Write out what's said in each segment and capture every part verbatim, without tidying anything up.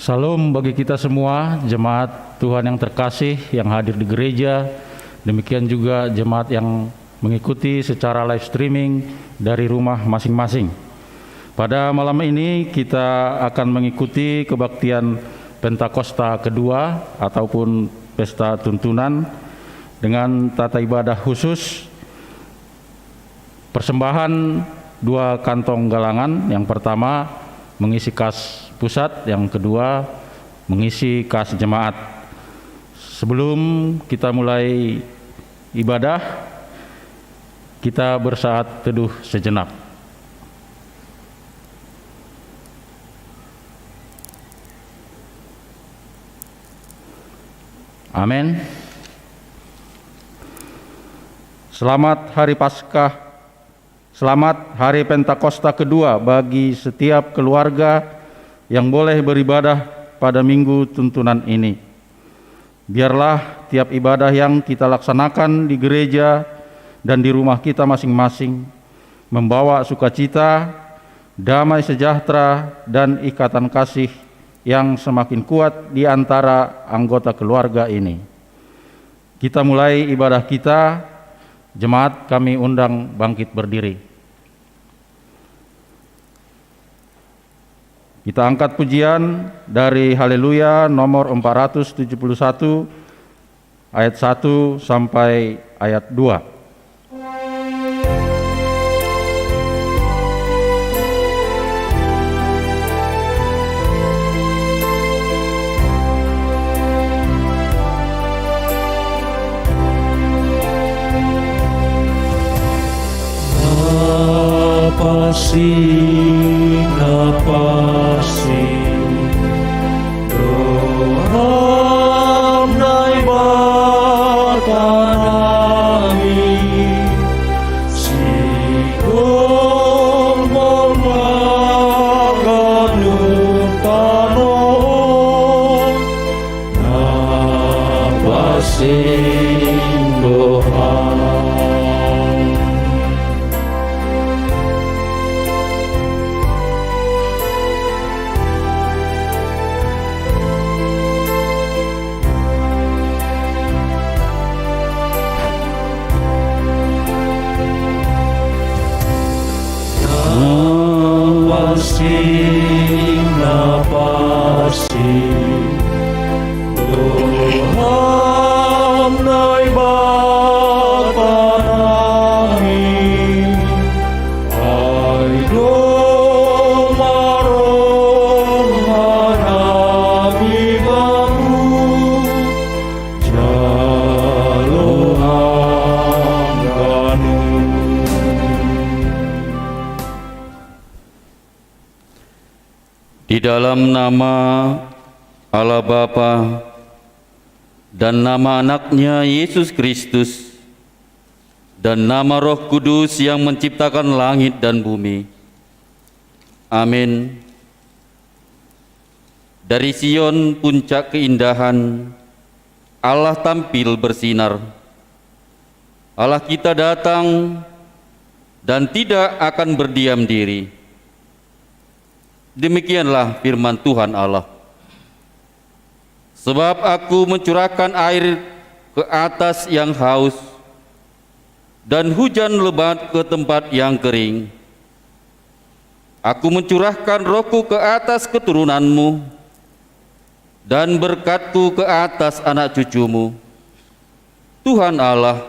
Salam bagi kita semua, jemaat Tuhan yang terkasih yang hadir di gereja, demikian juga jemaat yang mengikuti secara live streaming dari rumah masing-masing. Pada malam ini kita akan mengikuti kebaktian Pentakosta kedua ataupun Pesta Tuntunan dengan tata ibadah khusus persembahan dua kantong galangan. Yang pertama mengisi kas pusat, yang kedua mengisi kas jemaat. Sebelum kita mulai ibadah, kita bersaat teduh sejenak. Amin. Selamat Hari Paskah, selamat Hari Pentakosta kedua bagi setiap keluarga yang boleh beribadah pada Minggu Tuntunan ini. Biarlah tiap ibadah yang kita laksanakan di gereja dan di rumah kita masing-masing membawa sukacita, damai sejahtera, dan ikatan kasih yang semakin kuat di antara anggota keluarga ini. Kita mulai ibadah kita, jemaat kami undang bangkit berdiri. Kita angkat pujian dari Haleluya nomor empat ratus tujuh puluh satu, ayat satu sampai ayat dua. Napasi, napasi, doham nai batanami, sigol mol maganu tano. Napasing doham. Napasi, napasi, doham nai batanami, ai do marohanami bamu, jalo hangganu. Di dalam nama Allah Bapa dan nama Anaknya Yesus Kristus dan nama Roh Kudus yang menciptakan langit dan bumi. Amin. Dari Sion, puncak keindahan, Allah tampil bersinar. Allah kita datang dan tidak akan berdiam diri. Demikianlah firman Tuhan Allah. Sebab Aku mencurahkan air ke atas yang haus, dan hujan lebat ke tempat yang kering. Aku mencurahkan Roh-Ku ke atas keturunanmu, dan berkat-Ku ke atas anak cucumu. Tuhan Allah,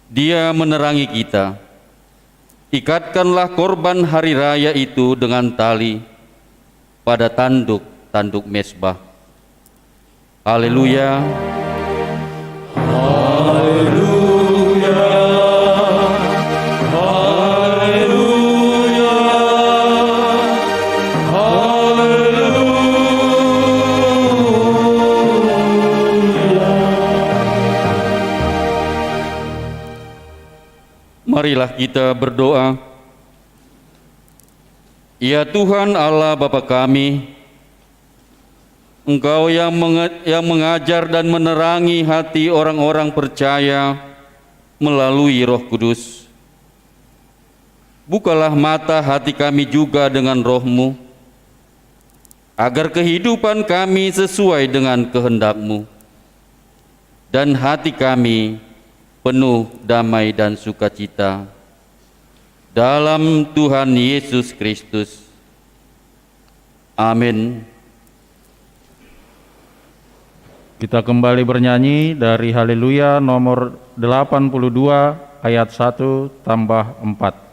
Dia menerangi kita. Ikatkanlah korban hari raya itu dengan tali pada tanduk-tanduk mezbah. Haleluya. Haleluya. Haleluya. Haleluya. Marilah kita berdoa. Ya Tuhan Allah Bapa kami, Engkau yang menge-, yang mengajar dan menerangi hati orang-orang percaya melalui Roh Kudus. Bukalah mata hati kami juga dengan Roh-Mu, agar kehidupan kami sesuai dengan kehendak-Mu, dan hati kami penuh damai dan sukacita. Dalam Tuhan Yesus Kristus. Amin. Kita kembali bernyanyi dari Haleluya nomor delapan puluh dua, ayat satu tambah empat.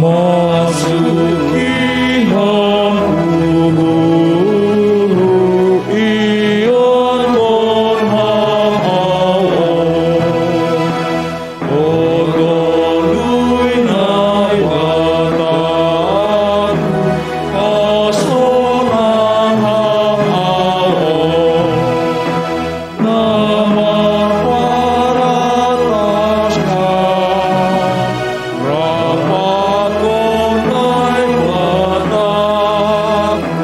Masuki ham uhu ian mon ham au. Ogon lui nai wataku asona ham au. Nama paratas ka rapat konai wataku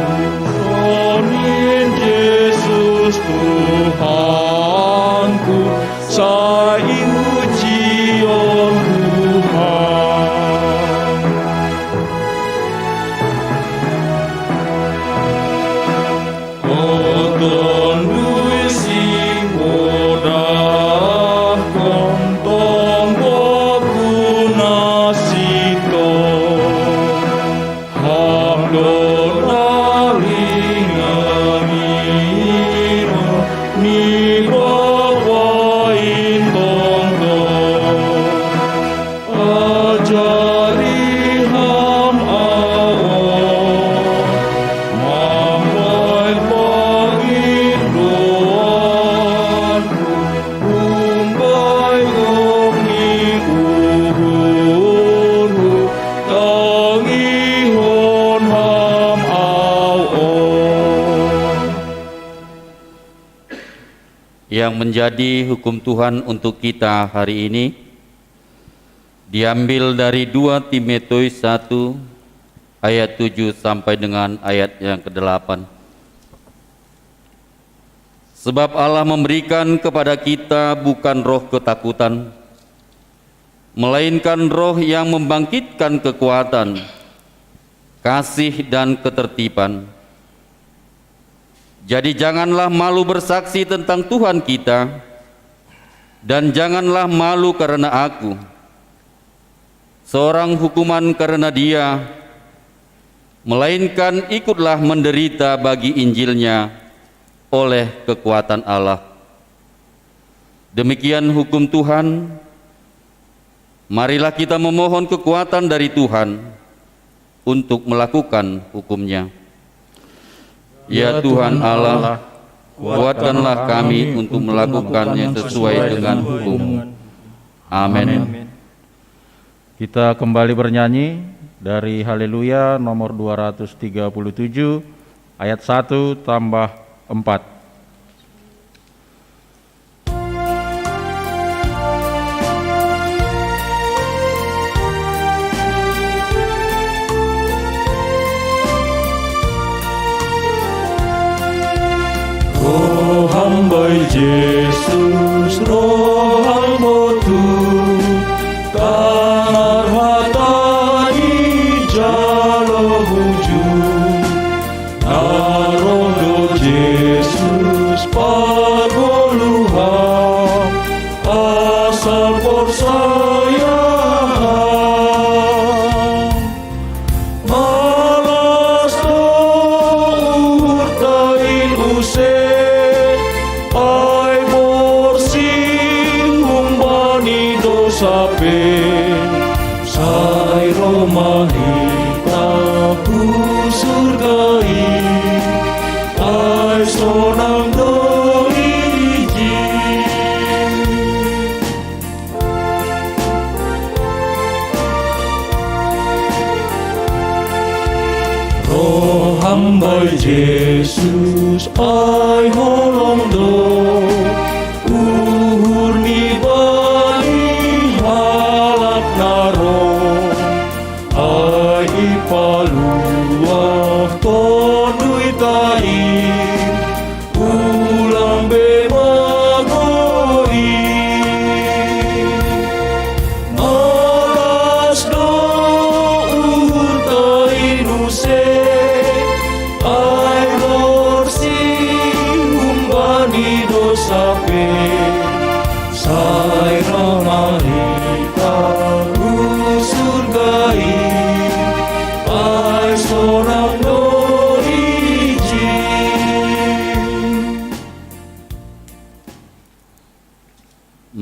sonin Yesus Tuhanku. Sai ujion Tuhan. Oton lui sing wodah kontong boku nasito. Hamdon aling angino ni babain tongtong. Ajari ham ao mampai pangindoanku. Umbai gong ni uhunhu tangihon ham au. Yang menjadi hukum Tuhan untuk kita hari ini diambil dari dua Timotius satu ayat tujuh sampai dengan ayat yang kedelapan. Sebab Allah memberikan kepada kita bukan roh ketakutan, melainkan roh yang membangkitkan kekuatan, kasih dan ketertiban. Jadi janganlah malu bersaksi tentang Tuhan kita, dan janganlah malu karena aku, seorang hukuman karena Dia, melainkan ikutlah menderita bagi Injilnya oleh kekuatan Allah. Demikian hukum Tuhan. Marilah kita memohon kekuatan dari Tuhan untuk melakukan hukum-Nya. Ya Tuhan Allah, kuatkanlah kami untuk melakukan yang sesuai dengan hukum. Amin. Kita kembali bernyanyi dari Haleluya nomor dua ratus tiga puluh tujuh, ayat satu tambah empat. Roh ham bai Jesus, roh ham botu, tangar hatani jalo bujur. Naroh do Jesus pagoluhan asal porsaya. Malas do uhur tain use, ai borsih humbani dosa pe. Sai roh mahita hu surga i, ai sonang do iji. Roh ham bai Jesus ai holong do, uhur ni bani halak naroh, ai i paluah tondui tai, ulang be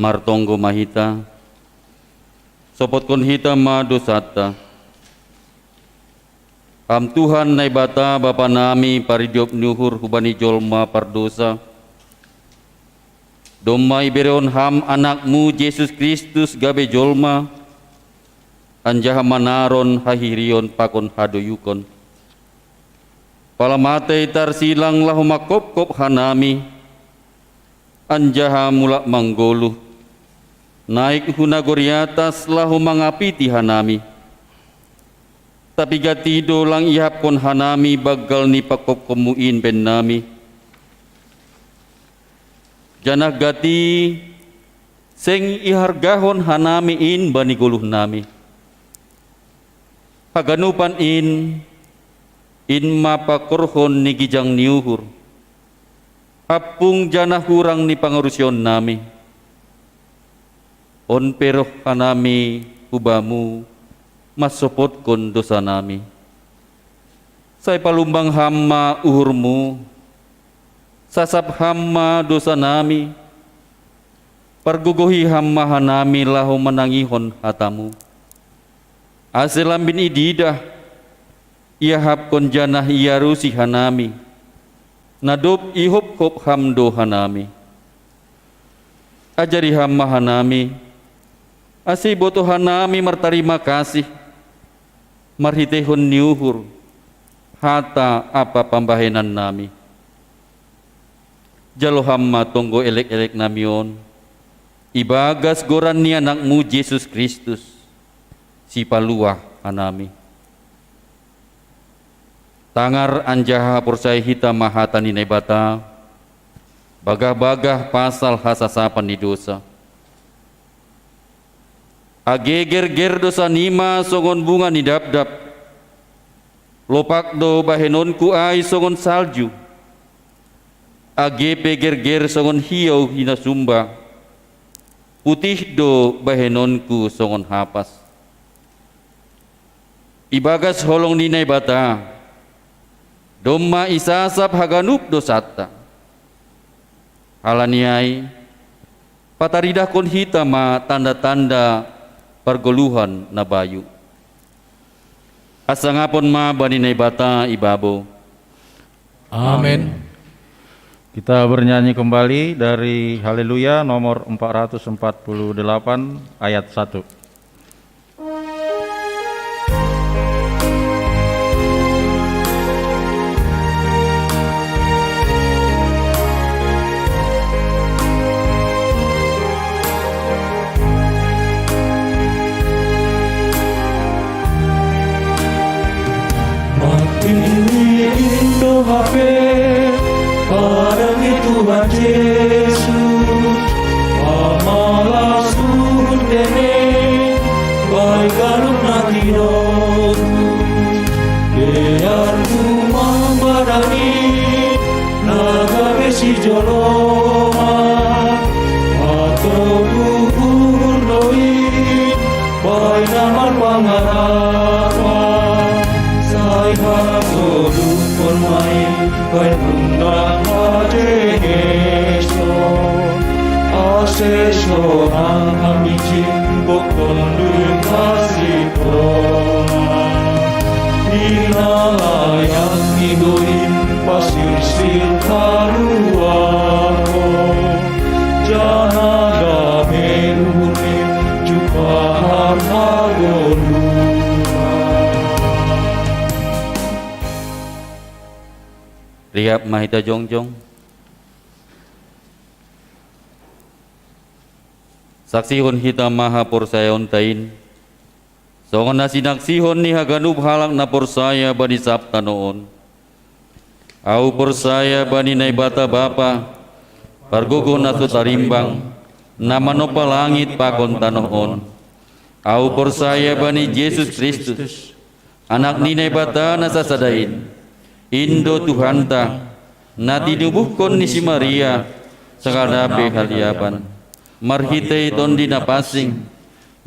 Martonggo ma hita, sopotkon hita ma dosanta. Ham Tuhan Naibata Bapa nami, paridiop ni uhur hubani jolma pardosa, domma iberehon Ham Anakmu Jesus Kristus gabe jolma, anjaha manaron hahirion pakon hadoyukon. Pala matei tarsilang laho manghophop hanami, anjaha mulak manggoluh, naik hu nagori atas laho mangapiti hanami. Tapi gati do lang iahapkon hanami banggal ni panghophopmu in bennami. Janah gati seng ihargahon hanami in bani goluhnami. Haganupan in, in ma pangkorhon ni gijang ni uhur, hampung janah hurang ni pangarusionnami. On pe roh hanami hu Bamu mansopotkon dosanami. Sai palumbang Ham ma uhurMu, sasap Ham ma dosanami, pargogohi Ham ma hanami laho manangihon hataMu. Ase lambin ididah, iahapkon janah iarusi hanami, na dob ihophop Ham do hanami. Ajari Ham ma hanami, ase ibotoh hanami martarima kasih, marhiteihon ni uhur, hata ampa pambahenannami. Jalo Ham ma tonggo elek-eleknami on, ibagas goran ni AnakMu Jesus Kristus, Sipaluah hanami. Tangar anjaha porsaya hita ma hata ni Naibata, bagah-bagah pasal hasasapan ni dosa. Age gerger dosanima songon bunga ni dapdap, lopak do bahenonku ai songon salju. Age pe gerger songon hiou hinasumba, putih do bahenonku songon hapas. Ibagas holong ni Naibata, domma isasap haganup dosanta. Halani ai, pataridahkon hita ma tanda-tanda pargoluhan na bayu. Hasangapon ma bani Naibata ibabo. Amin. Kita bernyanyi kembali dari Haleluya nomor empat ratus empat puluh delapan, ayat satu. Mati indo hape pada ni Tuhan Yesus, pamalas uhur dene bai ganup na tiroku. Dearku mambadani na gabe sijoloman, atau gugur doi bai na marpangarapan. Sai hagoluphon ma i bai undang hajegeson, ase sonang hami jimbokkon duit hasikoan. Di na layak ni do i pasirsir haluahon, janah dame uhurni jumpahon hagoluhan. Rihap ma hita jongjong. Saksihon hita ma haporsayaonta in, songon na sinaksihon ni haganup halak na porsaya bani sab tanoh on. Ahu porsaya bani Naibata Bapa, pargogoh na so tarimbang, na manompa langit pakon tanoh on. Ahu porsaya bani Jesus Kristus, Anak ni Naibata na sasada in, in do Tuhanta, na tinubuhkon ni si Maria, sangkadap pe haliapan, marhitei Tondi Na Pansing,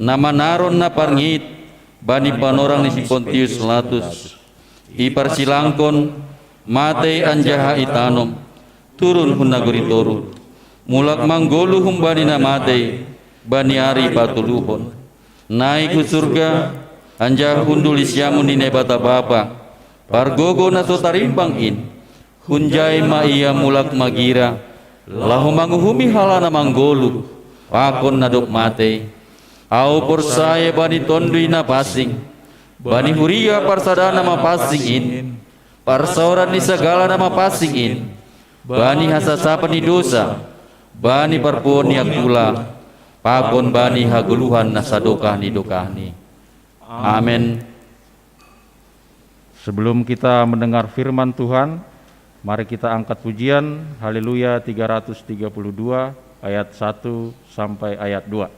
na manaron na parngit bani panorang ni si Pontius Latus. Iparsilangkon, matei anjaha itanom, turun hu nagori toruh, mulak manggoluh humbani na matei, bani ari patuluhon. Naik hu surga, anjaha hundul hu siamun ni Naibata Bapa, pargogo na so tarimbang in, hunjai ma ia mulak magira, laho manguhumi halak na manggoluh, pakon na dob matei. Ahu porsaya bani Tonduy Napansing, bani huria parsada na mapansing in, parsaoran ni sagala na mapansing in, bani hasasapan ni dosa, bani parpuon ni angkula, pakon bani hagoluhan na sadokah ni dokahni. Amen. Sebelum kita mendengar firman Tuhan, mari kita angkat pujian Haleluya tiga ratus tiga puluh dua ayat satu sampai ayat dua.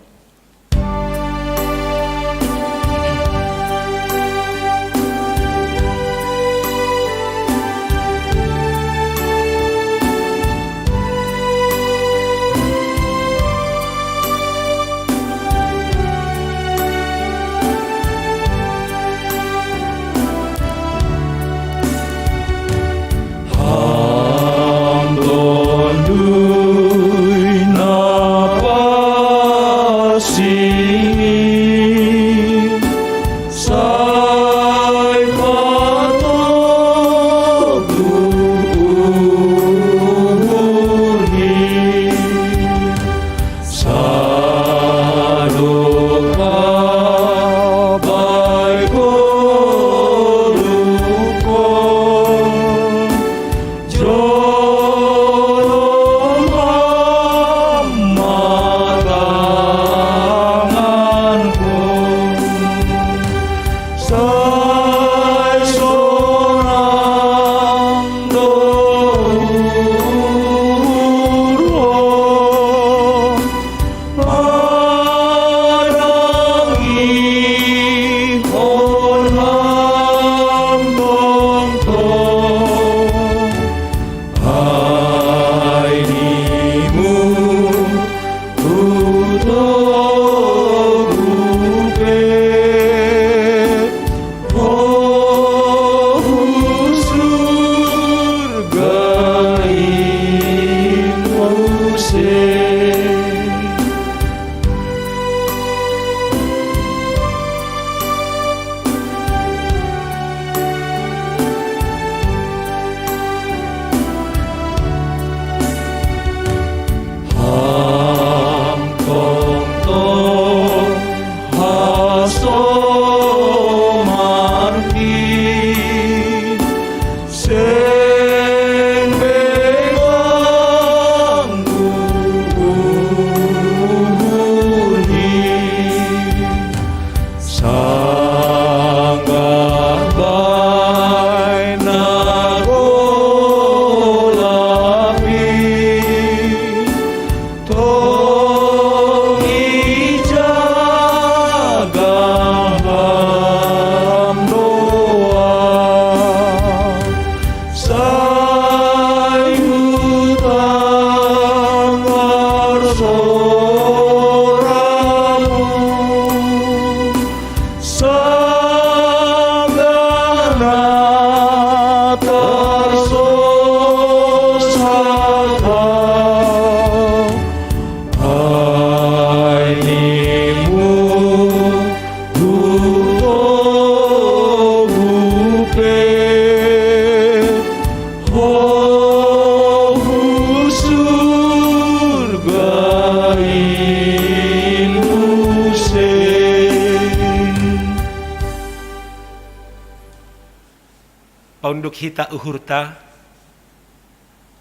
Paunduk hita uhurta,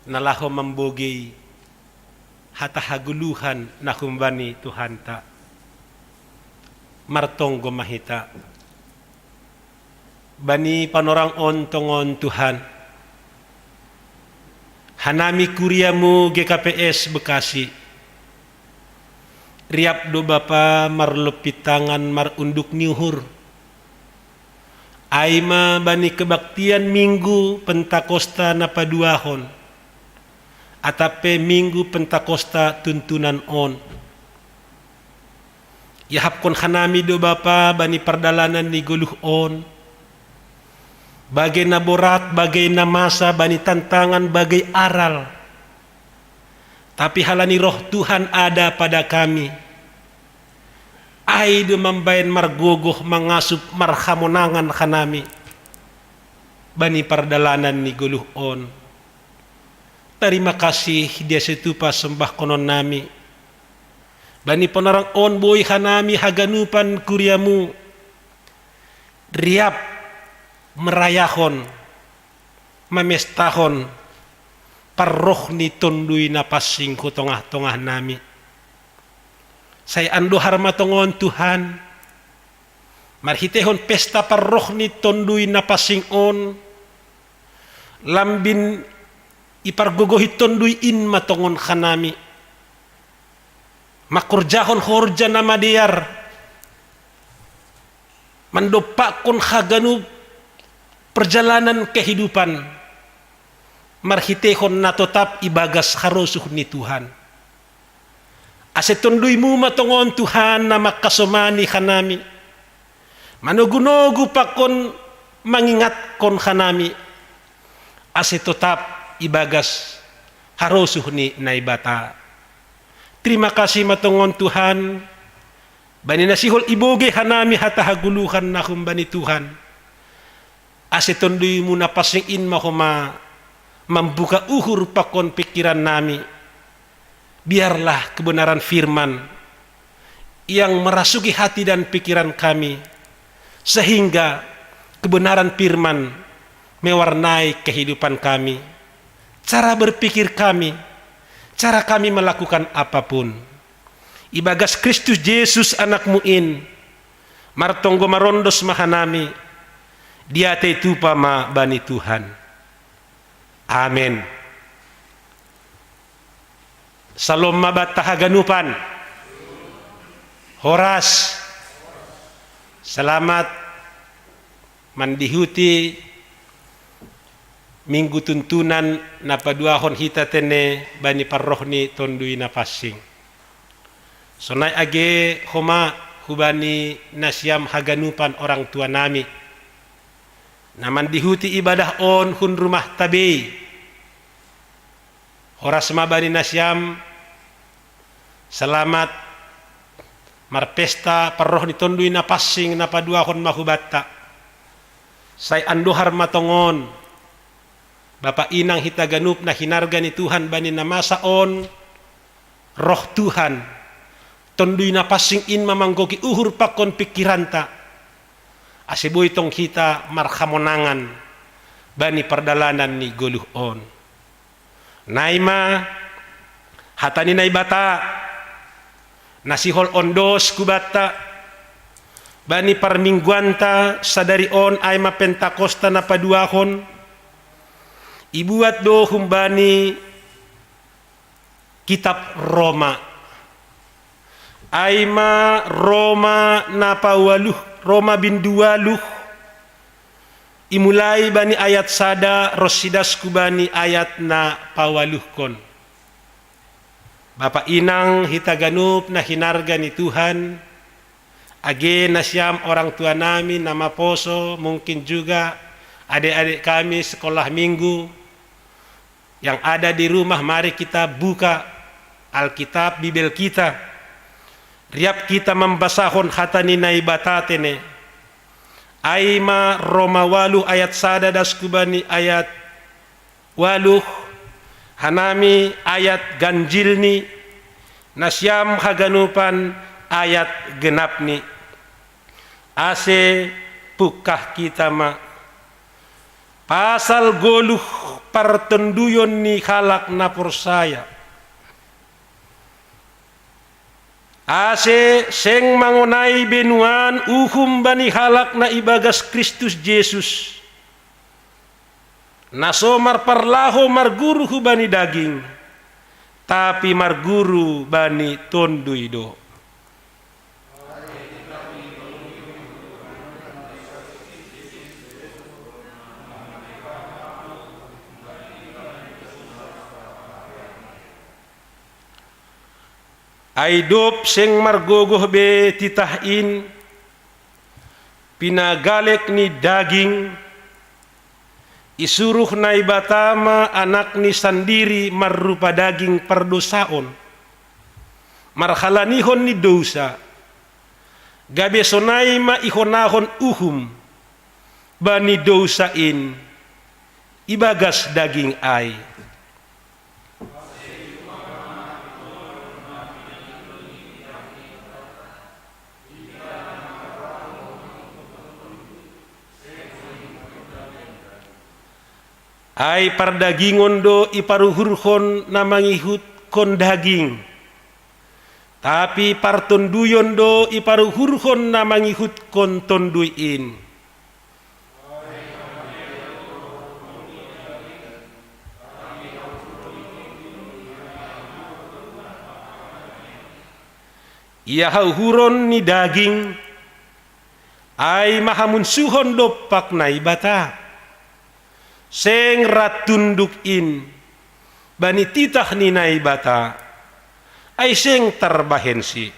na laho mambogei hata hagoluhan na humbani Tuhanta. Martonggo ma hita. Bani panorang on tongon Tuhan, hanami kuriamu G K P S Bekasi, riap do Bapa marlompit tangan marunduk ni uhur. Ai ma bani kebaktian Minggu Pentakosta na paduahon, atap pe Minggu Pentakosta tuntunan on. Iahapkon hanami do Bapa bani pardalanan ni goluh on, bagei na borat, bagei na masa, bani tantangan, bagei aral. Tapi halani Roh Tuhan ada pada kami, Ai do mambaen margogoh mangasup marhamonangan hanami bani pardalanan ni goluh on. Tarima kasih dia situpa sembahkonon nami. Bani ponorang on boi hanami haganupan kuriamu riap merayahon, mamestahon parroh ni Tonduy Napansing hu tongah-tongah nami. Sai andohar ma tongon Tuhan, marhiteihon pesta parroh ni Tonduy Napansing on, lambin ipargogohi Tonduy in ma tongon hanami mangkorjahon horja na madear, mandompakkon haganup perjalanan kehidupan marhiteihon na totap ibagas harosuh ni Tuhan. Ase Tonduymu ma tongon Tuhan na mangkasomani hanami, manogu-nogu pakon mangingatkon hanami ase totap ibagas harosuh ni Naibata. Tarima kasih ma tongon Tuhan bani na sihol ibogei hanami hata hagoluhan na humbani Tuhan. Ase Tonduymu Napansing in ma homa mambuka uhur pakon pingkiran nami. Biarlah kebenaran firman yang merasuki hati dan pikiran kami, sehingga kebenaran firman mewarnai kehidupan kami, cara berpikir kami, cara kami melakukan apapun. Ibagas Kristus Jesus Anakmu in, martonggo marondos ma hanami, diatei tupa ma bani Tuhan. Amen. Salom ma banta haganupan. Horas. Selamat mandihuti Minggu tuntunan na paduahon hita tene bani parroh ni Tonduy Napansing. Sonai age homa hubani nasiam haganupan orang tua nami na mandihuti ibadah on hun rumah tabei. Horas ma bani nasiam, selamat marpesta parroh ni Tonduy Napansing na paduahon ma hubanta. Sai andohar ma tongon, Bapa inang hita ganup na hinarga ni Tuhan bani na masa on, roh Tuhan, Tonduy Napansing in ma manggohi uhur pakon pingkiranta, ase boi tong hita marhamonangan bani pardalanan ni goluh on. Nai ma hata ni Naibata na sihol ondos hubanta bani parmingguanta sadari on, ai ma Pentakosta na paduahon, ibuat do humbani kitab Roma. Ai ma Roma na paualuh, Roma bindu ualuh, imulai bani ayat sada ronsi das hubani ayat na paualuhon. Bapa inang hita ganup na hinarga ni Tuhan, age nasiam orang tua nami na maposo, mungkin juga adik-adik kami sekolah minggu yang ada di rumah, mari kita buka Alkitab, Bibel kita. Riap kita mambasahon hata ni Naibata tene. Ai ma Roma ualuh ayat sada das hubani ayat ualuh, hanami ayat ganjilni, nasiam haganupan ayat genapni. Ase pungkah hita ma pasal goluh partonduyon ni halak na porsaya. Ase seng mangonai be nuan uhum bani halak na ibagas Kristus Jesus, na so marparlaho marguru hubani daging, tapi marguru bani Tonduy do. Ai dob seng margogoh be titah in, pinagalek ni daging, isuruh Naibata ma Anakni sandiri marrupa daging pardosaon, marhalanihon ni dousa, Gabe sonai ma ihonahon uhum bani dousa in ibagas daging ai. Ai pardagingon do iparuhurhon na mangihutkon daging, tapi partonduyon do iparuhurhon na mangihutkon tonduy in. Ia hauhuron ni daging ai ma hamunsuhon dompak Naibata. Seng ra tunduk in bani titah ni Naibata, ai seng tarbahensi.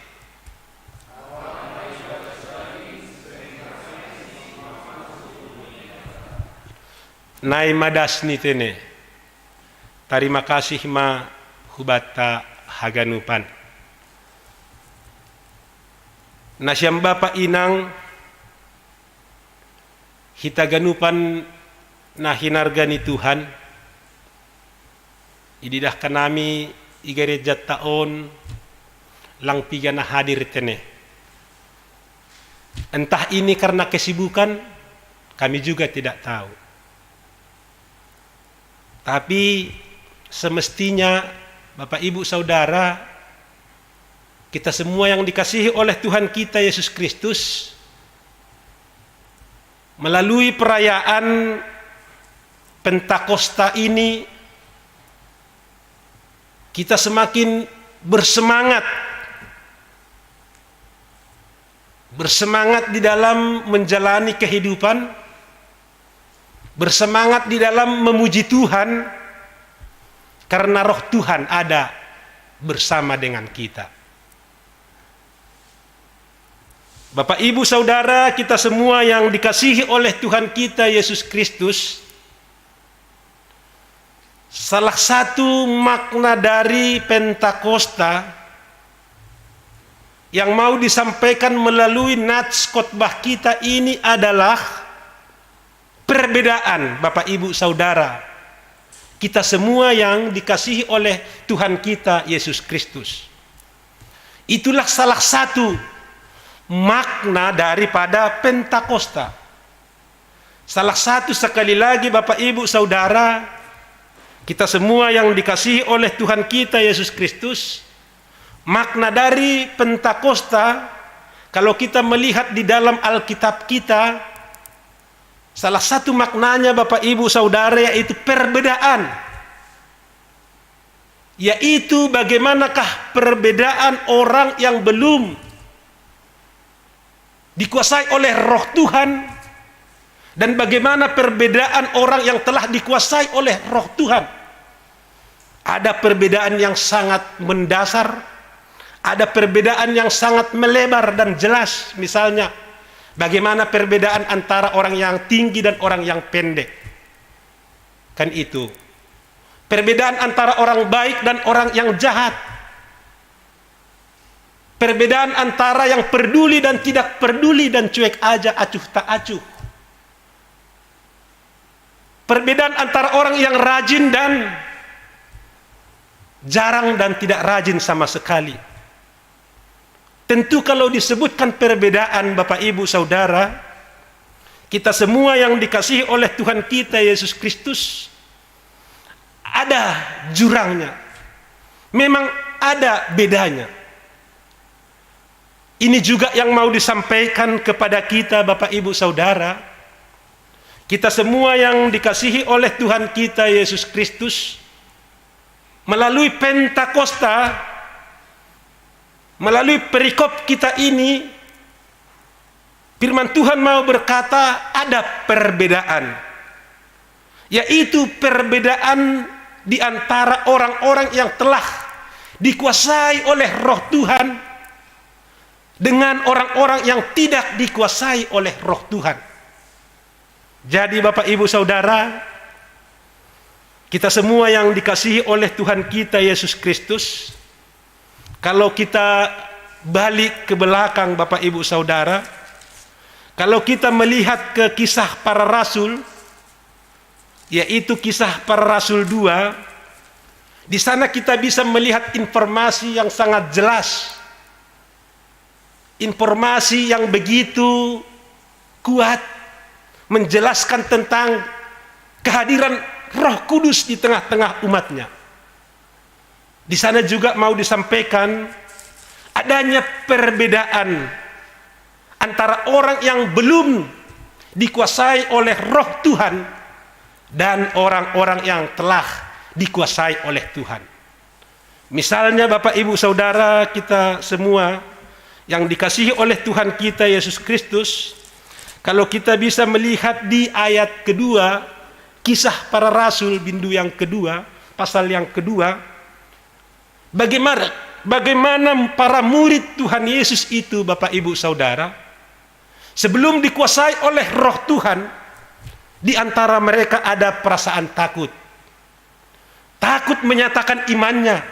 Nai ma das ni tene. Tarima kasih ma hubata haganupan. Nasiam bapa inang, hita ganupan na hinarga ni Tuhan, ididah kanami i gereja ta on lang piga na hadir tene. Entah ini karena kesibukan, kami juga tidak tahu. Tapi semestinya Bapak Ibu Saudara, kita semua yang dikasihi oleh Tuhan kita Yesus Kristus, melalui perayaan Pentakosta ini, kita semakin bersemangat, bersemangat di dalam menjalani kehidupan, bersemangat di dalam memuji Tuhan, karena Roh Tuhan ada bersama dengan kita. Bapak, Ibu, Saudara, kita semua yang dikasihi oleh Tuhan kita Yesus Kristus, salah satu makna dari Pentakosta yang mau disampaikan melalui nats khotbah kita ini adalah perbedaan, Bapak, Ibu, Saudara, kita semua yang dikasihi oleh Tuhan kita Yesus Kristus. Itulah salah satu makna daripada Pentakosta. Salah satu, sekali lagi, Bapak, Ibu, Saudara, kita semua yang dikasihi oleh Tuhan kita Yesus Kristus, makna dari Pentakosta, kalau kita melihat di dalam Alkitab kita, salah satu maknanya, Bapak, Ibu, Saudara, yaitu perbedaan. Yaitu bagaimanakah perbedaan orang yang belum dikuasai oleh Roh Tuhan dan bagaimana perbedaan orang yang telah dikuasai oleh Roh Tuhan. Ada perbedaan yang sangat mendasar, ada perbedaan yang sangat melebar dan jelas. Misalnya, bagaimana perbedaan antara orang yang tinggi dan orang yang pendek. Kan itu. Perbedaan antara orang baik dan orang yang jahat. Perbedaan antara yang peduli dan tidak peduli dan cuek aja, acuh tak acuh. Perbedaan antara orang yang rajin dan jarang dan tidak rajin sama sekali. Tentu, kalau disebutkan perbedaan, Bapak, Ibu, Saudara, kita semua yang dikasihi oleh Tuhan kita Yesus Kristus, ada jurangnya. Memang ada bedanya. Ini juga yang mau disampaikan kepada kita, Bapak, Ibu, Saudara. Kita semua yang dikasihi oleh Tuhan kita Yesus Kristus, melalui Pentakosta, melalui perikop kita ini, firman Tuhan mau berkata, ada perbedaan, yaitu perbedaan di antara orang-orang yang telah dikuasai oleh Roh Tuhan dengan orang-orang yang tidak dikuasai oleh Roh Tuhan. Jadi, Bapak, Ibu, Saudara, kita semua yang dikasihi oleh Tuhan kita Yesus Kristus, kalau kita Balik ke belakang, Bapak Ibu Saudara, kalau kita melihat ke Kisah Para Rasul, yaitu Kisah Para Rasul dua, di sana kita bisa melihat informasi yang sangat jelas, informasi yang begitu kuat menjelaskan tentang kehadiran Roh Kudus di tengah-tengah umatnya. Di sana juga mau disampaikan adanya perbedaan antara orang yang belum dikuasai oleh Roh Tuhan dan orang-orang yang telah dikuasai oleh Tuhan. Misalnya, Bapak, Ibu, Saudara, kita semua yang dikasihi oleh Tuhan kita Yesus Kristus, kalau kita bisa melihat di ayat kedua, Kisah Para Rasul, bindu yang kedua, pasal yang kedua, bagaimana, bagaimana para murid Tuhan Yesus itu, Bapak, Ibu, Saudara, sebelum dikuasai oleh Roh Tuhan, di antara mereka ada perasaan takut. Takut menyatakan imannya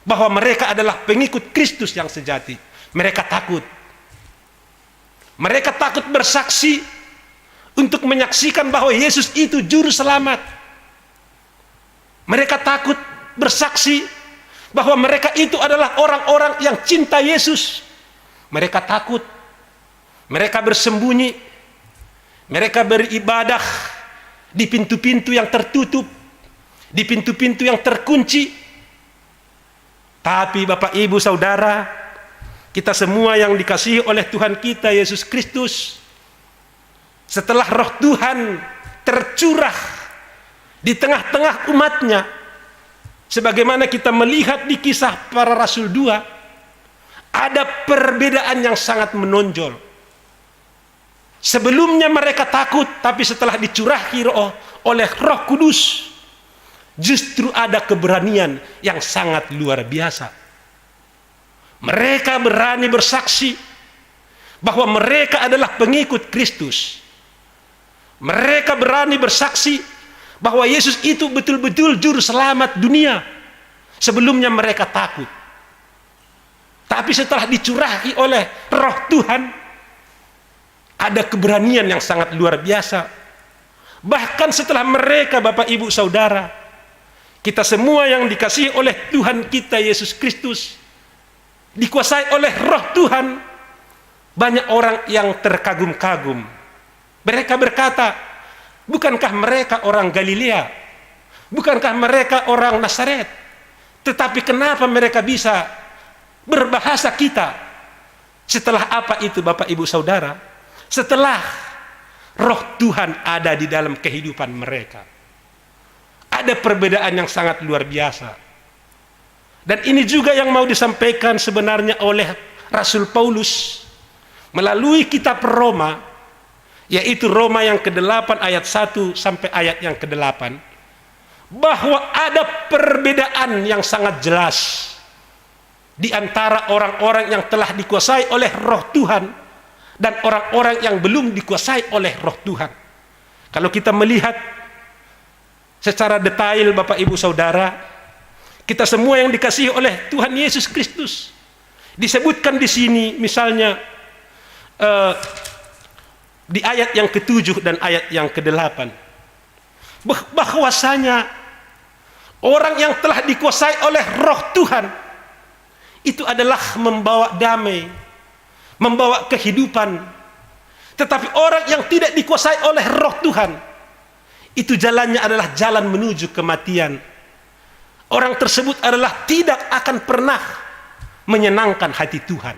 bahwa mereka adalah pengikut Kristus yang sejati. Mereka takut. Mereka takut bersaksi untuk menyaksikan bahwa Yesus itu juru selamat. Mereka takut bersaksi bahwa mereka itu adalah orang-orang yang cinta Yesus. Mereka takut. Mereka bersembunyi. Mereka beribadah di pintu-pintu yang tertutup, di pintu-pintu yang terkunci. Tapi, Bapak, Ibu, Saudara, kita semua yang dikasihi oleh Tuhan kita Yesus Kristus, setelah Roh Tuhan tercurah di tengah-tengah umatnya, sebagaimana kita melihat di Kisah Para Rasul dua, ada perbedaan yang sangat menonjol. Sebelumnya mereka takut, tapi setelah dicurahi Roh, oleh Roh Kudus, justru ada keberanian yang sangat luar biasa. Mereka berani bersaksi bahwa mereka adalah pengikut Kristus. Mereka berani bersaksi bahwa Yesus itu betul-betul juru selamat dunia. Sebelumnya mereka takut. Tapi setelah dicurahi oleh Roh Tuhan, ada keberanian yang sangat luar biasa. Bahkan setelah mereka, Bapak, Ibu, Saudara, kita semua yang dikasihi oleh Tuhan kita Yesus Kristus, dikuasai oleh Roh Tuhan, banyak orang yang terkagum-kagum. Mereka berkata, "Bukankah mereka orang Galilea? Bukankah mereka orang Nazaret? Tetapi kenapa mereka bisa berbahasa kita?" Setelah apa itu, Bapak, Ibu, Saudara? Setelah Roh Tuhan ada di dalam kehidupan mereka, ada perbedaan yang sangat luar biasa. Dan ini juga yang mau disampaikan sebenarnya oleh Rasul Paulus melalui kitab Roma, yaitu Roma yang kedelapan ayat satu sampai ayat yang kedelapan, bahwa ada perbedaan yang sangat jelas di antara orang-orang yang telah dikuasai oleh Roh Tuhan dan orang-orang yang belum dikuasai oleh Roh Tuhan. Kalau kita melihat secara detail, Bapak, Ibu, Saudara, kita semua yang dikasihi oleh Tuhan Yesus Kristus, disebutkan di sini, misalnya, eh, di ayat yang ketujuh dan ayat yang kedelapan, bah-, bahwasanya orang yang telah dikuasai oleh Roh Tuhan itu adalah membawa damai, membawa kehidupan. Tetapi orang yang tidak dikuasai oleh Roh Tuhan, itu jalannya adalah jalan menuju kematian. Orang tersebut adalah tidak akan pernah menyenangkan hati Tuhan.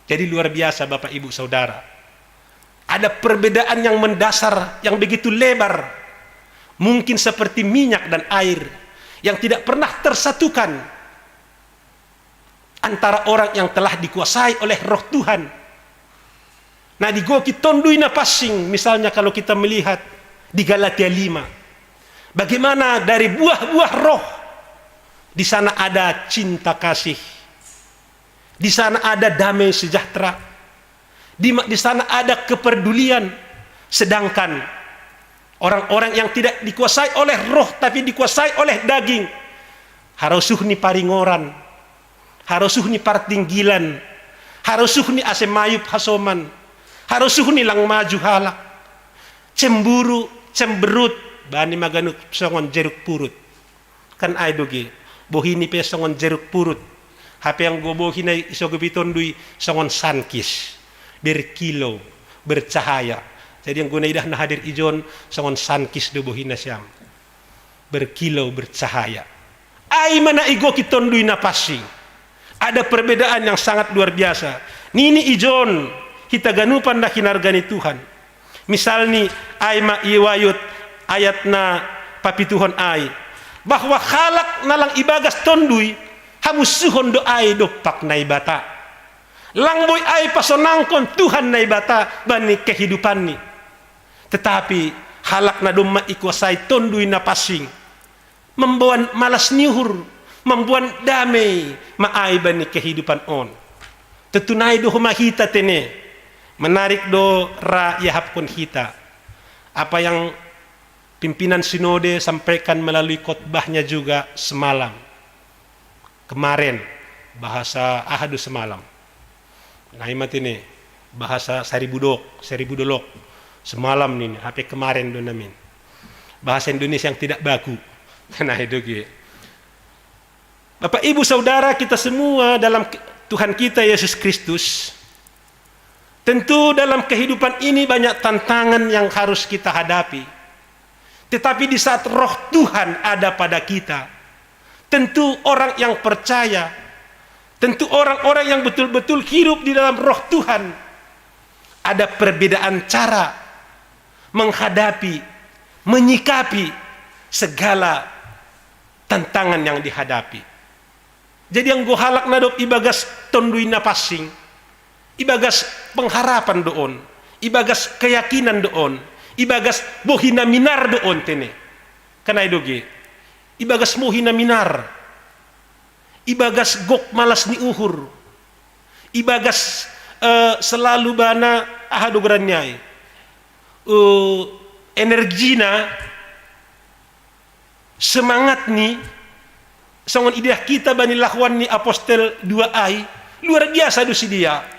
Jadi, luar biasa, Bapak, Ibu, Saudara. Ada perbedaan yang mendasar, yang begitu lebar, mungkin seperti minyak dan air yang tidak pernah tersatukan antara orang yang telah dikuasai oleh Roh Tuhan. Nah, di goki tondui na passing, misalnya, kalau kita melihat di Galatia lima, bagaimana dari buah-buah Roh, di sana ada cinta kasih, di sana ada damai sejahtera, di, di sana ada kepedulian. Sedangkan orang-orang yang tidak dikuasai oleh Roh, tapi dikuasai oleh daging, harosuh ni paringoran, Harosuhni partinggilan, harosuhni ase mayup hasoman, harosuhni lang maju halak. Cemburu, cemberut, bani maganup songon jeruk purut. Kan ai do ge, bohini pe songon jeruk purut. Hape anggo bohina isogopi Tonduy songon sankis, berkilau, bercahaya. Jadi anggo na idah na hadir ijon songon sankis do bohina siam, berkilau, bercahaya. Ai ma na igoki Tonduy Napansing. Ada perbedaan yang sangat luar biasa. Nini ijon hita ganupan na hinarga ni Tuhan. Misalni, ai ma iwayut ayat na papituhon ai, bahwa halak na lang ibagas Tonduy, hamunsuhon do ai dompak Naibata. Lang boi ai pasonangkon Tuhan Naibata bani kehidupanni. Tetapi halak na domma ikuasai Tonduy Napansing, mamboan malas ni uhur, mamboan damei ma ai bani kehidupan on. Tentu nai do homa hita tene, menarik do ra iahapkon hita apa yang pimpinan sinode sampaikan melalui khotbahnya juga semalam, kemarin, bahasa aha do semalam. Nai ma tene, bahasa Saribu Dok, Saribu Dolok. Semalam nini, hape kemarin do namin. Bahasa Indonesia yang tidak baku. Nai do ge. Bapak Ibu Saudara, kita semua dalam ke-, Tuhan kita Yesus Kristus, tentu dalam kehidupan ini banyak tantangan yang harus kita hadapi. Tetapi di saat Roh Tuhan ada pada kita, tentu orang yang percaya, tentu orang-orang yang betul-betul hidup di dalam Roh Tuhan, ada perbedaan cara menghadapi, menyikapi segala tantangan yang dihadapi. Jadi anggo halak na dob ibagas Tonduy Napansing, ibagas pengharapan do on, ibagas keyakinan do on, ibagas bohi na minar do on tene. Kan ai do ge, ibagas bohi na minar, ibagas gok malas ni uhur, ibagas, eh, selalu bana aha do goran ni ai, eh, energina, semangatni, songon idah hita bani lahoan ni apostel dua ai, luar biasa do sidea.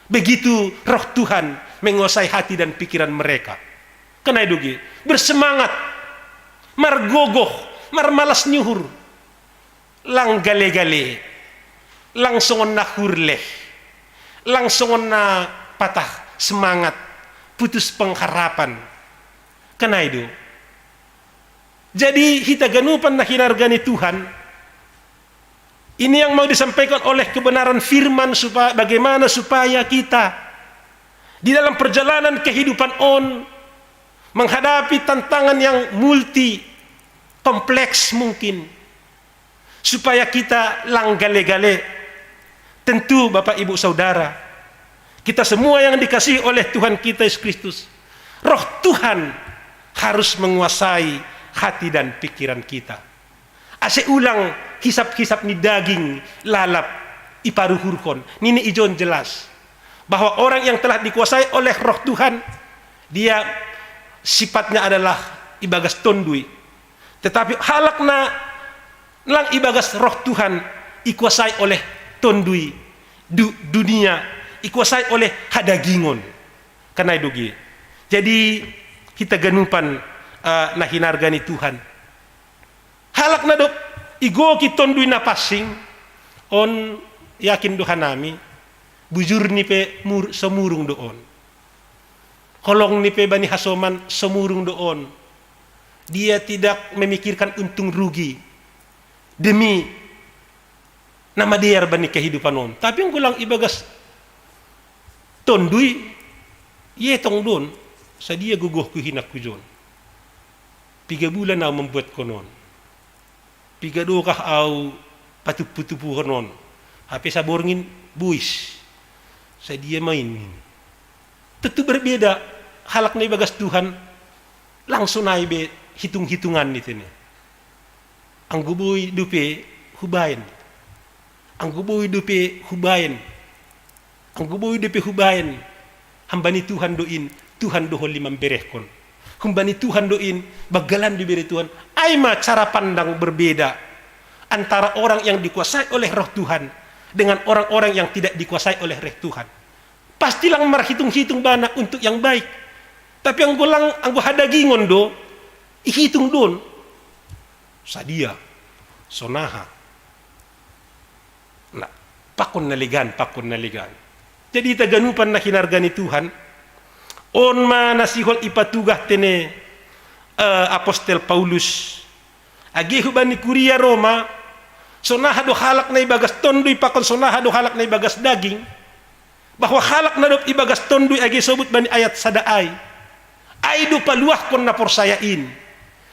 Begitu Roh Tuhan menguasai hati dan pikiran mereka. Kan ai do ge, bersemangat, margogoh, marmalas ni uhur, lang gale-gale, lang songon na hurleh, lang songon na patah semangat, putus pengharapan. Kan ai do. Jadi hita ganupan na hinarga ni Tuhan, ini yang mau disampaikan oleh kebenaran firman, supaya bagaimana supaya kita di dalam perjalanan kehidupan on menghadapi tantangan yang multi, kompleks mungkin, supaya kita lang gale-gale. Tentu Bapak Ibu Saudara, kita semua yang dikasihi oleh Tuhan kita Yesus Kristus, Roh Tuhan harus menguasai hati dan pikiran kita. Ase ulang hisap-hisap ni daging lalap iparuhurhon. Nini ijon jelas bahwa orang yang telah dikuasai oleh Roh Tuhan, dia sifatnya adalah ibagas Tonduy. Tetapi halak na lang ibagas Roh Tuhan, ikuasai oleh Tonduy, du-, dunia, ikuasai oleh hadagingon. Kan ai do ge. Jadi hita ganupan, eh, na hinarga ni Tuhan, halak na dob igoki Tonduy Napansing on, yakin do hanami, bujurni pe mur-, somurung do on. Holongni pe bani hasoman somurung do on. Dia tidak memikirkan untung rugi demi na madear bani kehidupan on. Tapi anggo lang ibagas Tonduy, ietong do on, sadia gogohku hinan hujon. Piga bulan au mambuathon on. Piga dokah au patupu-tupuhon on. Hape saborngin bois. Sadia ma i. Tentu berbeda halak na ibagas Tuhan, lang sonai be hitung-hitunganni tene. Anggo boi dope hubaen. Anggo boi dope hubaen. Anggo boi dope hubaen. Humbani Tuhan do in, Tuhan do holi mamberehkon. Humbani Tuhan do in, banggalan do ibere Tuhan. Ai ma cara pandang berbeda antara orang yang dikuasai oleh Roh Tuhan dengan orang-orang yang tidak dikuasai oleh Roh Tuhan. Pasti lang marhitung-hitung bana untuk yang baik. Tapi anggo lang, anggo hadagingon do, ihitung don. Sadia, sonaha. Nah, pakon na legan, pakon na legan. Jadi hita ganupan na hinarga ni Tuhan, on ma na sihol ipatugah tene, eh, apostel Paulus. Age hubani kuria Roma, sonaha do halak na ibagas tonduy pakon sonaha do halak na ibagas daging, bahwa halak na dob ibagas tonduy age sobut bani ayat sada ai, ai do paluahkon na porsaya in.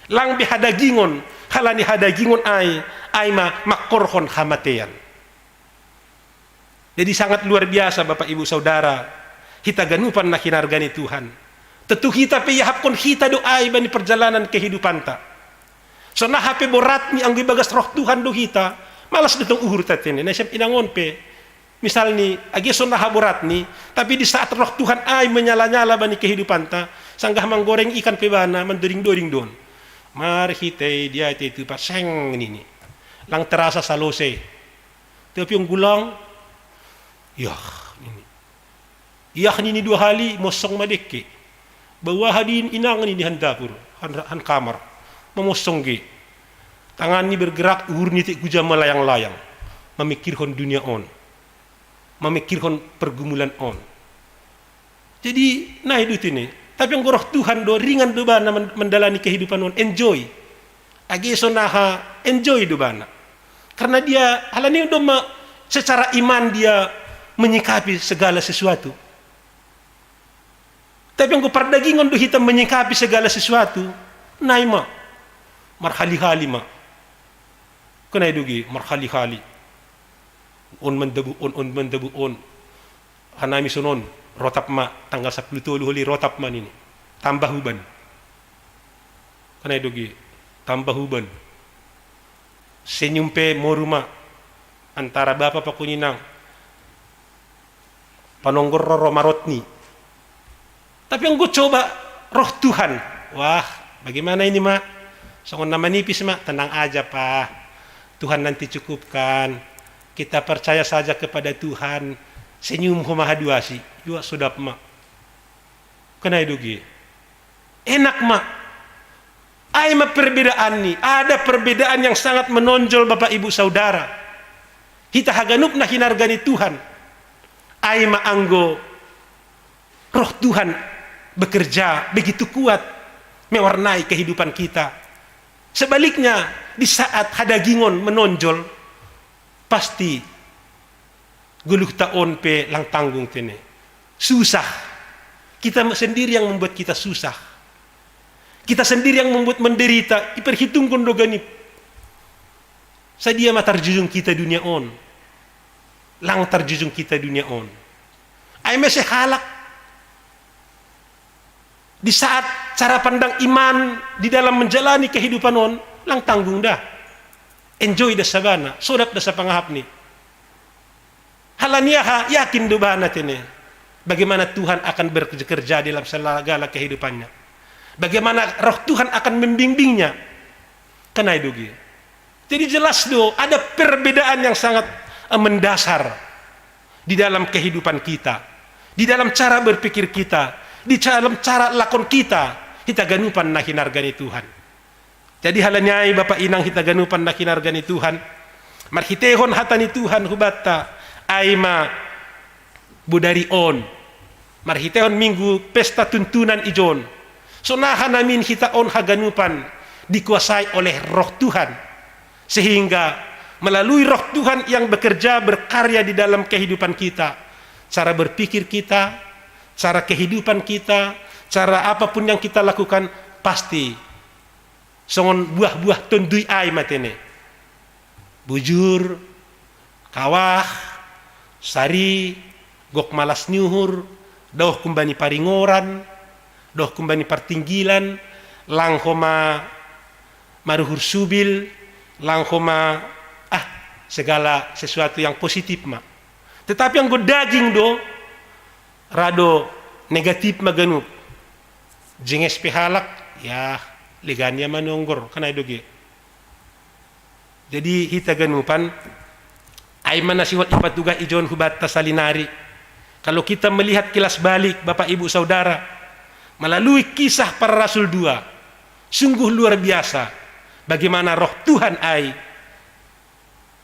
Lang be hadagingon, halani hadagingon ai, ai ma mangkorhon hamatean. Jadi sangat luar biasa, Bapak Ibu Saudara, hita ganupan na hinarga ni Tuhan. Tentu hita pe iahapkon hita do ai bani perjalanan kehidupanta. Sonaha pe borat ni anggo ibagas Roh Tuhan do hita, malas do tong uhur tatene, na siap inangon pe. Misal ni, age sonaha borat ni, tapi di saat Roh Tuhan ai menyala-nyala bani kehidupanta, sanggah manggoreng ikan pe bana, mandoring-doring don. Marhitei dia itu, itu paseng nini. Lang terasa salose. Tapi anggo lang, yah, nini. Yah nini dua hali, mosong ma dekke. Bawaha di inang nini han dapur, han, han kamar. Mamosong ge. Tangan ni bergerak, uhur ni tek guja melayang-layang. Mamikirhon dunia on. Mamikirhon pergumulan on. Jadi, nai do tene. Tapi anggo Roh Tuhan do, ringan do bana men-, mendalani kehidupan on, enjoy. Age sonaha, enjoy do bana. Karena dia, halani do ma secara iman dia menyikapi segala sesuatu. Tapi anggo pardagingon do hita menyikapi segala sesuatu, nai ma. Marhali-hali ma. Kenai do ge, marhali-hali. On mandabu on, on mandabu on. Hanami sonon, rotap ma, tanggal sapuluh tolu holi rotap ma nini. Tambah uban. Kenai do ge, tambah uban. Senyum pe moru ma, antara bapa pakon inang. Panonggor roro marot ni. Tapi anggo coba Roh Tuhan, wah, bagaimana ini, Mak? Songon na manipis, Mak. Tenang aja, Pak. Tuhan nanti cukupkan. Kita percaya saja kepada Tuhan. Senyum ho ma haduasi. Iwa sodap ma. Kenai do ge. Enak ma. Ai ma perbedaan ni. Ada perbedaan yang sangat menonjol, Bapak Ibu Saudara. Hita haganup na hinarga ni Tuhan. Ai ma anggo Roh Tuhan bekerja begitu kuat mewarnai kehidupan kita. Sebaliknya, di saat hadagingon menonjol, pasti goluhta on pe lang tanggung tene. Susah. Kita sendiri yang membuat kita susah. Kita sendiri yang membuat menderita, iperhitungkon do ganip. Sadia ma tarjujung kita dunia on. Lang tarjujung kita dunia on. Ai mese halak. Di saat cara pandang iman di dalam menjalani kehidupan on, lang tanggung dah. Enjoy dah sabana, sodap dah sapangahap ni. Halani aha, yakin do bana tene. Bagaimana Tuhan akan bekerja dalam segala kehidupannya. Bagaimana Roh Tuhan akan membimbingnya. Kenai do ge. Jadi jelas do, ada perbedaan yang sangat, eh, mendasar di dalam kehidupan kita, di dalam cara berpikir kita, di dalam cara lakon kita, hita ganupan na hinarga ni Tuhan. Jadi halani ai, Bapak Inang, hita ganupan na hinarga ni Tuhan, marhiteihon hata ni Tuhan hubanta, ai ma bodari on, marhiteihon Minggu Pesta Tuntunan ijon, sonaha namin hita on haganupan dikuasai oleh Roh Tuhan, sehingga melalui Roh Tuhan yang bekerja, berkarya di dalam kehidupan kita, cara berpikir kita, cara kehidupan kita, cara apapun yang kita lakukan, pasti songon buah-buah tondui ai ma tene. Bujur, kawah, sari, gok malas ni uhur, daoh humbani paringoran, daoh humbani partinggilan, lang homa maruhur subil, lang homa, ah, segala sesuatu yang positif ma. Tetapi anggo daging do, ra do negatif ma ganup. Jenges pe halak, ya, legan ia manonggor, kan ai do ge. Jadi hita ganupan, Ai manasihot ipatugah ijon hubatta salinari. Kalau kita melihat kilas balik, Bapak Ibu Saudara, melalui kisah para rasul dua, sungguh luar biasa bagaimana roh Tuhan ai,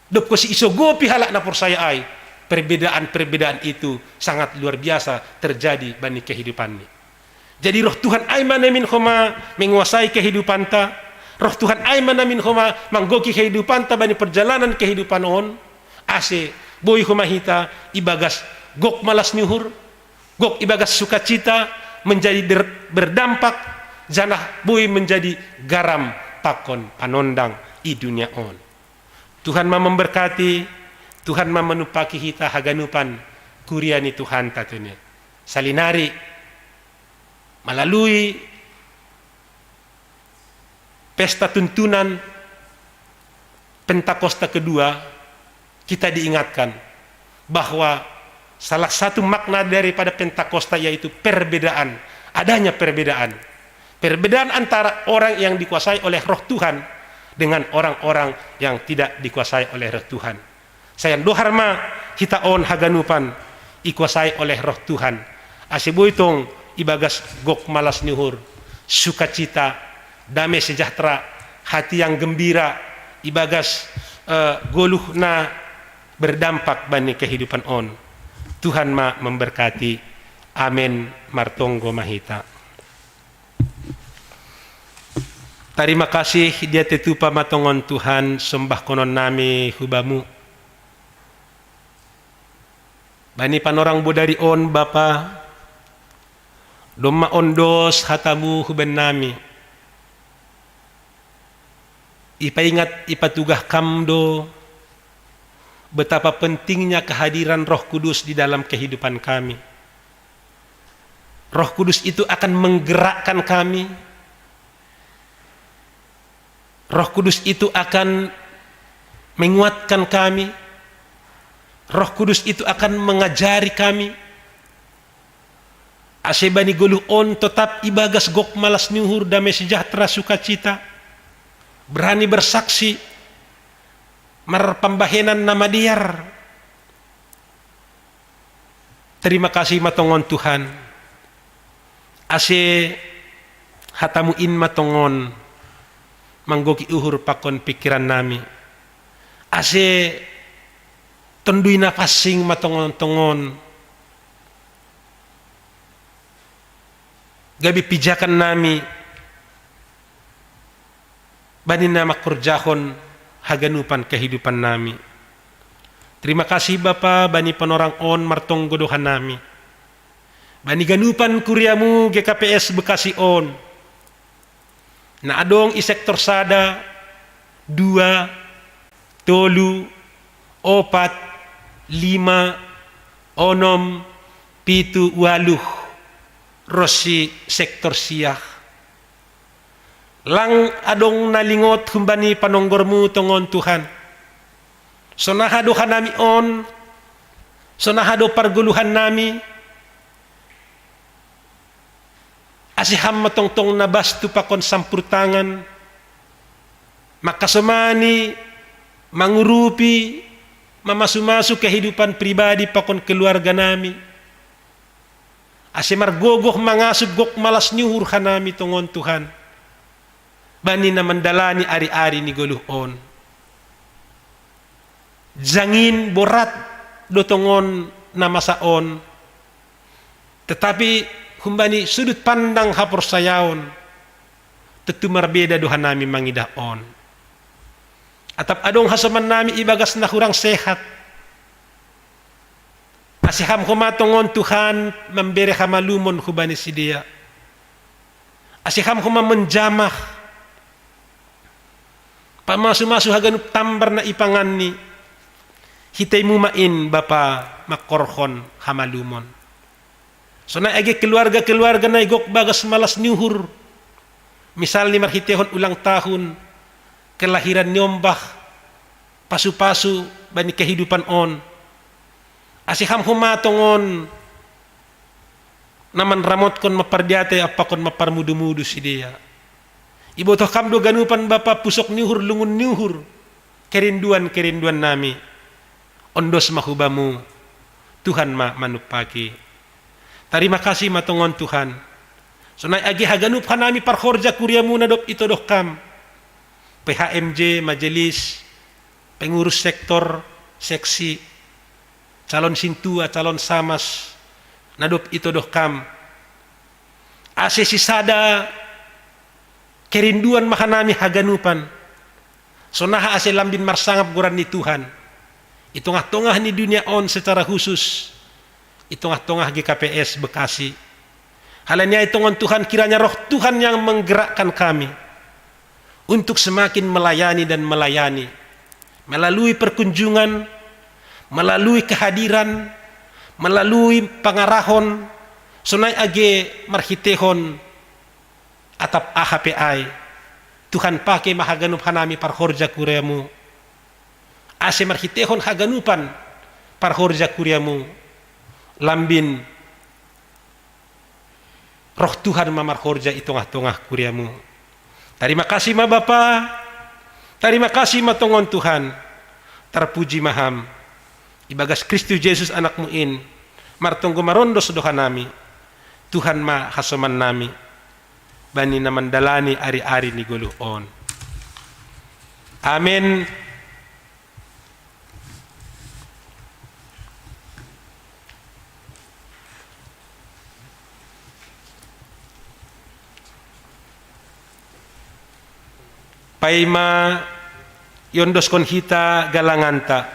dob kosi isogopi halak na porsaya ai, perbedaan-perbedaan itu sangat luar biasa terjadi bani kehidupanni. Jadi roh Tuhan ai manamin homa menguasai kehidupanta, roh Tuhan ai manamin homa manggoki kehidupanta bani perjalanan kehidupan on, ase boi homa hita ibagas gok malas ni uhur, gok ibagas sukacita menjadi ber-, berdampak, janah boi menjadi garam pakon panondang i dunia on. Tuhan ma memberkati, Tuhan ma menumpaki hita haganupan kuria ni Tuhanta tene. Salinari, melalui pesta tuntunan Pentakosta kedua, kita diingatkan bahwa salah satu makna daripada Pentakosta yaitu perbedaan, adanya perbedaan. Perbedaan antara orang yang dikuasai oleh roh Tuhan dengan orang-orang yang tidak dikuasai oleh roh Tuhan. Sayan dohar ma hita on haganupan ikuasai oleh roh Tuhan. Ase boi tong ibagas gok malas ni uhur, sukacita, damai sejahtera, hati yang gembira, ibagas, eh, goluh na berdampak bani kehidupan on. Tuhan ma memberkati. Amen. Martonggo ma hita. Tarima kasih dia tetupa matongon Tuhan, sombahkonon nami hubamu. Bani panorang bodari on, Bapa, domma ondos hatamu hubennami. Ipaingat, ipatugah kam do betapa pentingnya kehadiran Roh Kudus di dalam kehidupan kami. Roh Kudus itu akan menggerakkan kami. Roh Kudus itu akan menguatkan kami. Roh Kudus itu akan mengajari kami. Ase bani goluh on totap ibagas gok malas ni uhur, damai sejahtera, sukacita, berani bersaksi, marpambahenan na madear. Terima kasih ma tongon Tuhan. Ase hatamu in ma tongon manggoki uhur pakon pikiran nami. Ase tondui na pansing ma tongon-tongon gabe pijakan nami bani na mangkorjahon haganupan kehidupan nami. Terima kasih Bapa, bani panorang on martonggo do hanami. Bani ganupan kuriamu G K P S Bekasi on, na adong i sektor sada, dua, tolu, opat, lima, onom, pitu, ualuh, ronsi sektor sia. Lang adong na lingot humbani panonggormu tongon Tuhan. Sonaha do hanami on, sonaha do pargoluhan nami, ase Ham ma tongtong na bastu pakon sampur tangan, mangkasomani, mangurupi, mamasu-masu kehidupan pribadi pakon keluarga nami. Ase margogoh mangasup gok malas ni uhur hanami tongon Tuhan, bani na mandalani ari-ari ni goluh on. Jangin, borat do tongon na masa on, tetapi humbani sudut pandang haporsayaon, tontu marbeda do hanami mangidah on. Atap adong hasoman nami ibagas na hurang sehat, ase Ham homa tongon Tuhan mambere hamalumon hubani sidea. Ase Ham homa manjamah, pamasu-masu haganup tambar na ipanganni, hiteimu ma in Bapa mangkorhon hamalumon. Sonai age keluarga-keluarga na i gok bagas malas ni uhur, misalni marhiteihon ulang tahun, kelahiran ni ombah, pasu-pasu bani kehidupan on. Ase Ham homa tongon na manramotkon, mampardiatei pakon mamparmudu-mudu sidea. Ibotoh Kam do ganupan Bapa pusok ni uhur, lungun ni uhur, kerinduan-kerinduan nami. Ondos ma hubamu, Tuhan ma manumpaki. Tarima kasih ma tongon Tuhan. Sonai age haganup hanami parhorja kuriamu na dob itodoh kam. P H M J, majelis, pengurus sektor, seksi, calon sintua, calon samas, na dob itodoh kam. Ase sisada kerinduan ma hanami haganupan. Sonaha ase lambin marsangap goran ni Tuhan. I tongah-tongah ni dunia on secara khusus. I tongah-tongah G K P S Bekasi. Halani ai tongon Tuhan kiranya roh Tuhan yang menggerakkan kami. Untuk semakin melayani dan melayani. Melalui perkunjungan, melalui kehadiran, melalui pangarahon, sonai age marhitehon atap aha pe ai. Tuhan pake ma haganup hanami parhorja kuriamu. Ase marhitehon haganupan parhorja kuriamu. Lambin roh Tuhan ma marhorja i tongah-tongah kuriamu. Tarima kasih ma Bapa, tarima kasih ma tongon Tuhan, tarpuji ma Ham. Ibagas Kristus Jesus Anakmu in, martonggo marondos do hanami, Tuhan ma hasoman nami, bani na mandalani ari-ari ni goluh on. Amen. Paima iondoskon hita galanganta.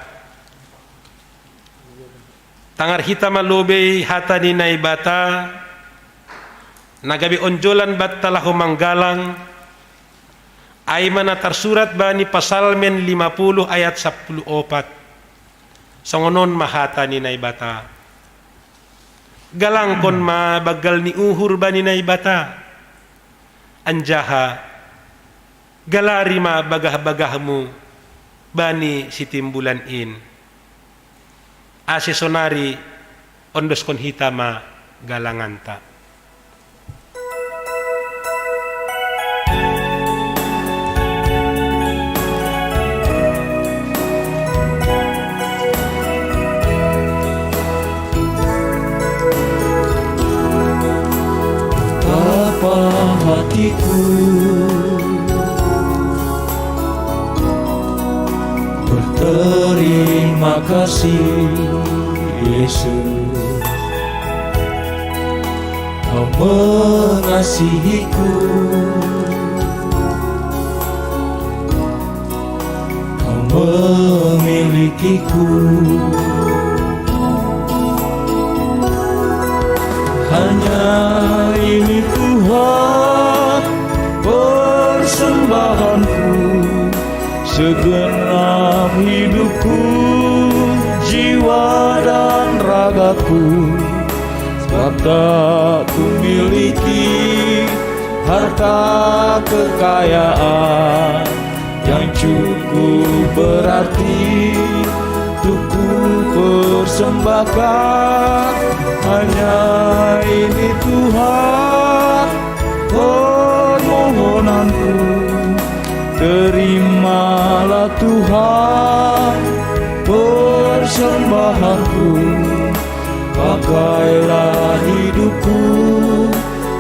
Tangar hita ma lobei hata ni Naibata, na gabe onjolan banta laho manggalang, ai ma na tarsurat bani Pasalmen lima puluh ayat sapuluh opat. Songon on ma hata ni Naibata. Galangkon ma banggal ni uhur bani Naibata. Anjaha galari ma bagah-bagahmu bani sitimbulan in. Ase sonari ondoskon hita ma galanganta. Bapa hatiku, berterima kasih, Yesus, Kau mengasihiku, Kau memilikiku. Hanya ini Tuhan persembahanku, segenap hidupku, jiwa dan ragaku, sebab tak kumiliki harta kekayaan yang cukup berarti untuk ku persembahkan. Hanya ini Tuhan permohonanku. Terimalah Tuhan persembahanku. Pakailah hidupku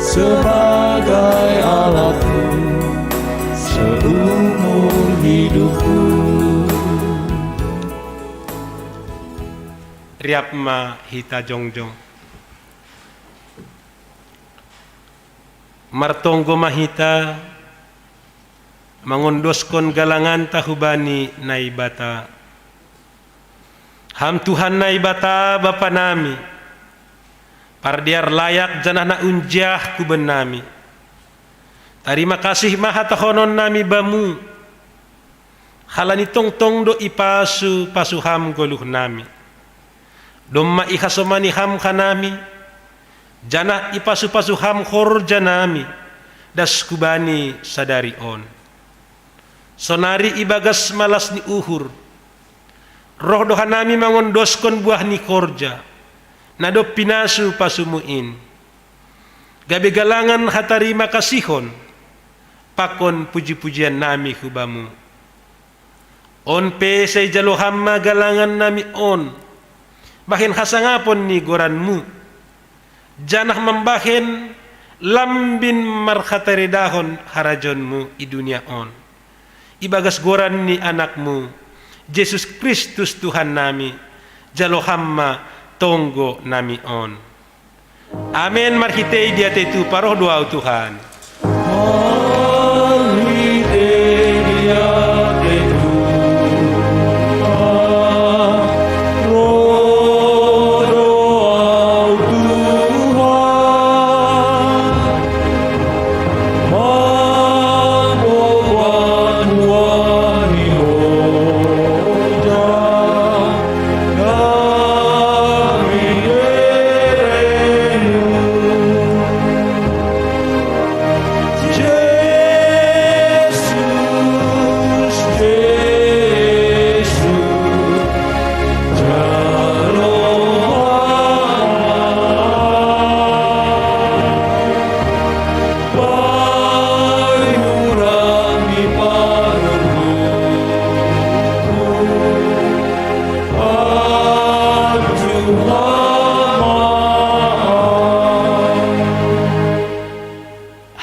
sebagai alatmu seumur hidupku. Riap ma hita jongjong. Martonggo ma hita mangondoskon galanganta hubani Naibata. Ham Tuhan Naibata Bapa nami, pardear layak janah na unjah kuben nami. Tarima kasih ma hatahonon nami Bamu, halani tongtong do ipasu-pasu Ham goluh nami. Domma ihasomani Ham hanami, janah ipasu-pasu Ham horja nami, das hubani sadari on. Sonari ibagas malas ni uhur, roh do hanami mangondoskon buah ni horja, na dob pinasu-pasumu in. Gabe galangan hatarima kasihon, pakon puji-pujian nami hu Bamu. On pe sai jalo ham ma galangan nami on, bahen hasangapon ni goranmu, janah mambahen lambin marhataridahon harajaonmu i dunia on. Ibagas goran ni Anakmu, Jesus Kristus Tuhan nami, jalo ham ma tonggo nami on. Amen. Marhitei diatei tu paroh do ahu Tuhan.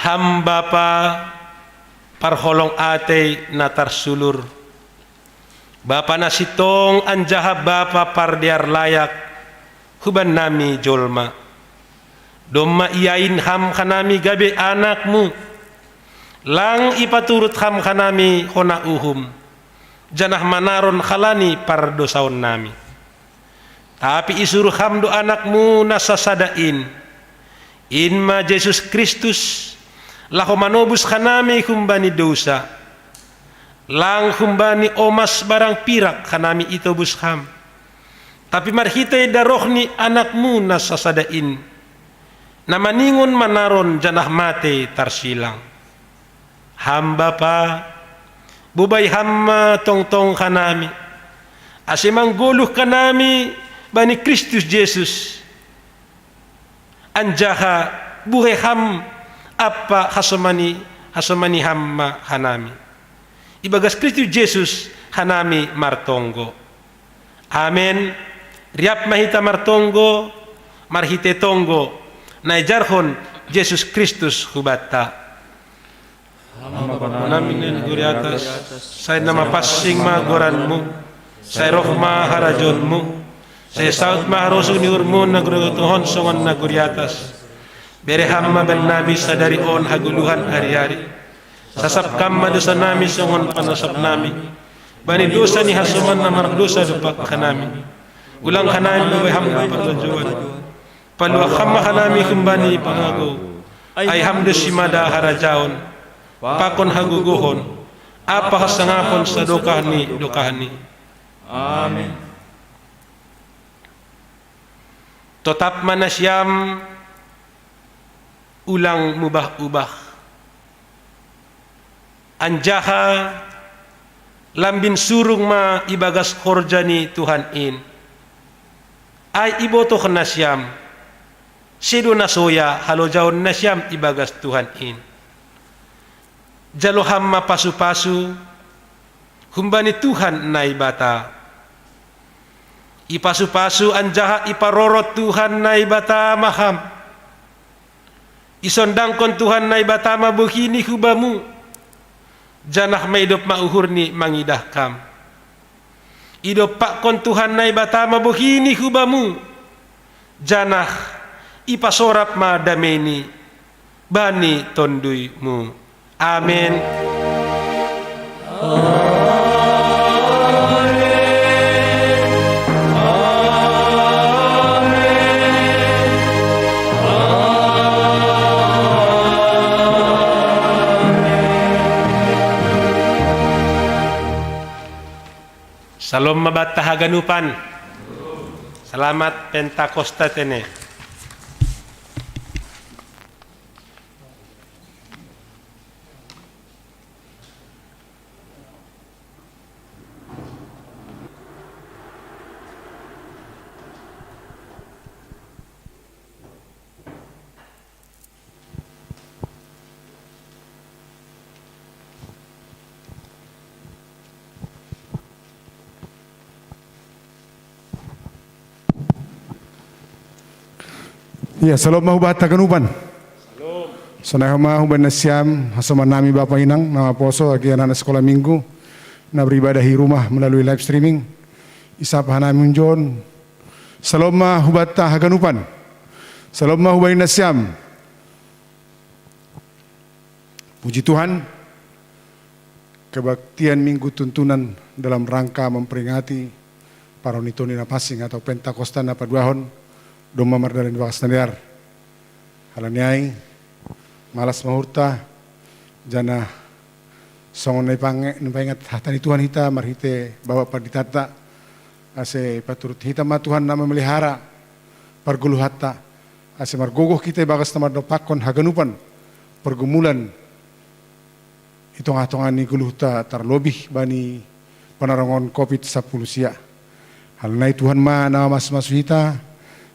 Ham Bapa, parholong atei na tarsulur, Bapa na sintong anjaha Bapa pardear layak hubannami jolma. Domma iain ham hanami gabe anakmu, lang ipaturut ham hanami hona uhum, janah manaron halani pardosaonnami. Tapi isuruh ham do anakmu na sasada in, in ma Jesus Kristus, laho manobus hanami humbani dousa. Lang humbani omas barang pirak hanami itobus ham, tapi marhitei daroh ni anakmu na sasada in, na maningon manaron janah matei tarsilang. Ham Bapa, bobai ham ma tongtong hanami, ase manggoluh hanami bani Kristus Jesus. Anjaha buhei ham ampa hasomani, hasomani ham ma hanami. Ibagas Kristus Jesus hanami martonggo. Amen. Riap ma hita martonggo, marhitei tonggo na ijarhon Jesus Kristus hubanta. Ampa Bapa nami na di gori atas, sai na mapansing ma goranmu, sai roh ma harajaonmu, sai saut ma harosuh ni uhurmu na gori on songon na gori atas. Bere ham ma bannami sadari on hagoluhan ari-ari. Sasap ham ma dousa nami songon panasap nami bani dousa ni hasoman na mardousa dompak hanami. Ulang hanami bobai ham partonduan. Paluah ham ma hanami humbani pangagou, ai ham do simada harajaon, pakon hagogohon, ampa hasangapon sadokah ni dokahni. Amen. Totap ma nasiam, ulang mubah-ubah. Anjaha lambin surung ma ibagas horja ni Tuhan in. Ai ibotoh nasiam, sedo na soya halojaon nasiam ibagas Tuhan in. Jalo ham ma pasu-pasu humbani Tuhan Naibata. Ipasu-pasu anjaha iparorot Tuhan Naibata ma ham. Isondangkon Tuhan Naibata ma bohini hubamu, janah maidop ma uhurni mangidah kam. Idompakkon Tuhan Naibata ma bohini hubamu, janah ipasorap ma dameini bani tonduymu. Amen. Salom ma banta haganupan. Selamat Pentakosta tene. Iya, salom ma hubatta haganupan. Sonai ma hubahen nasiam, hasoman nami bapa inang, na maposo, agi anak-anak sekolah minggu, na beribadah di rumah melalui live streaming. Isapa hanami unjon. Salom ma hubatta haganupan. Salom ma hubahen nasiam. Puji Tuhan, kebaktian Minggu Tuntunan dalam rangka memperingati paroni-toni na pansing atau Pentakosta na paduahon, domma mardalan di bagas na dear. Halani ai, malas ma uhurta, janah songon na ipange-, na ipaingat hata ni Tuhan hita marhite Bapa Panditanta, ase ipaturut hita ma Tuhan na mamelihara pargoluhanta, ase margogoh hita ibagas na mandompakkon haganupan pergumulan i tongah-tongah ni goluhta, tarlobih bani panarongon covid sampulu sia. Halani ai Tuhan ma na mamasu-masu hita,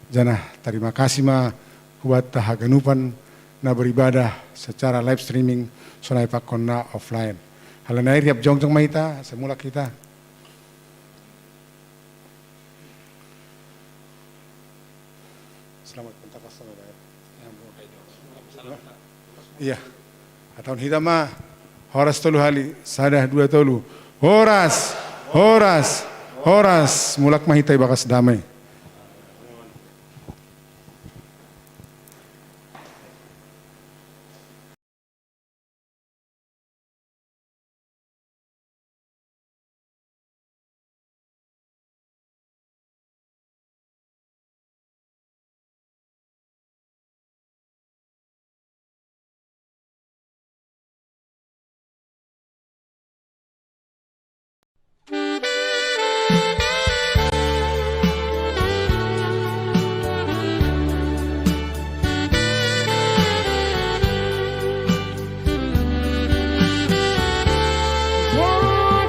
janah tarima kasih ma hubatta haganupan na beribadah secara live streaming sonai pakon na offline. Halani ai riap jongjong ma hita, ase mulak hita. Selamat Pentakosta, Bapak, ya. Iya. Hatahon hita ma, horas tolu hali, sada, dua, tolu. Horas, horas, horas. Mulak ma hita ibagas damai.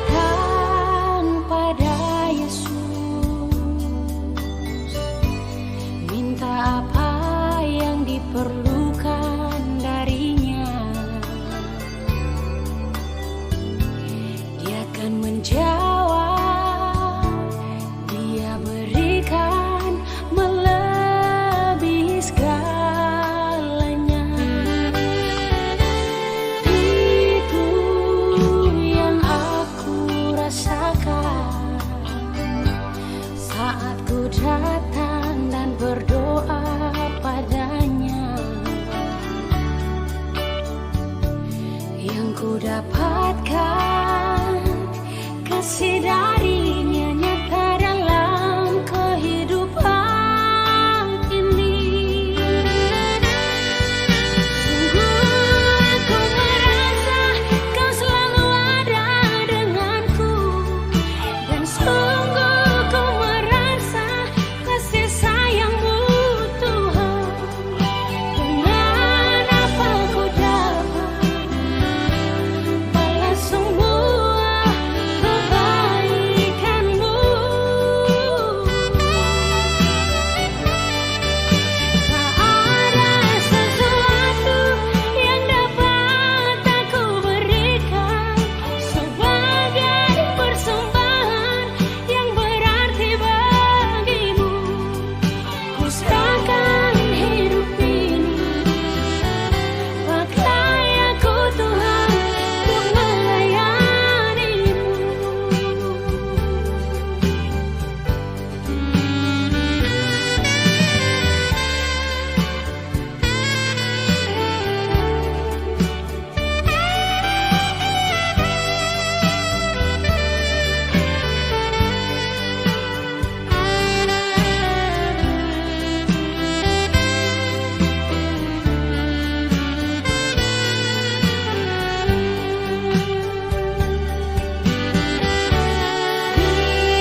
Datang pada Yesus, minta apa yang diperlukan darinya. Dia akan menjawab, Dia berikan melebihi segalanya. Itu yang aku rasakan saat ku datang dan berdoa pada-Nya. Yang ku dapatkan kasih dari-Nya nyata dalam kehidupan ini. Sungguh aku merasa Kau selalu ada denganku, dan sungguh ku merasa kasih sayang-Mu, Tuhan. Dengan apa ku dapat balas semua kebaikan-Mu? Tak ada sesuatu yang dapat aku berikan sebagai persembahan yang berarti bagi-Mu. Ku serahkan hidup ini, pakai aku, Tuhan, untuk melayani-Mu.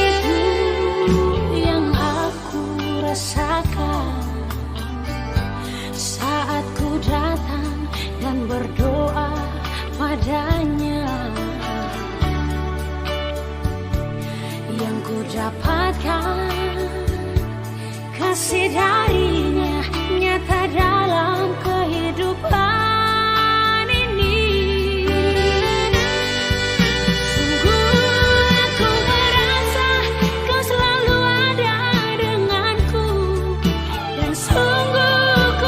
Itu yang aku rasakan saat ku datang dan berdoa pada-Nya. Yang ku dapatkan kasih dari-Nya nyata dalam kehidupan ini. Sungguh aku merasa Kau selalu ada denganku, dan sungguh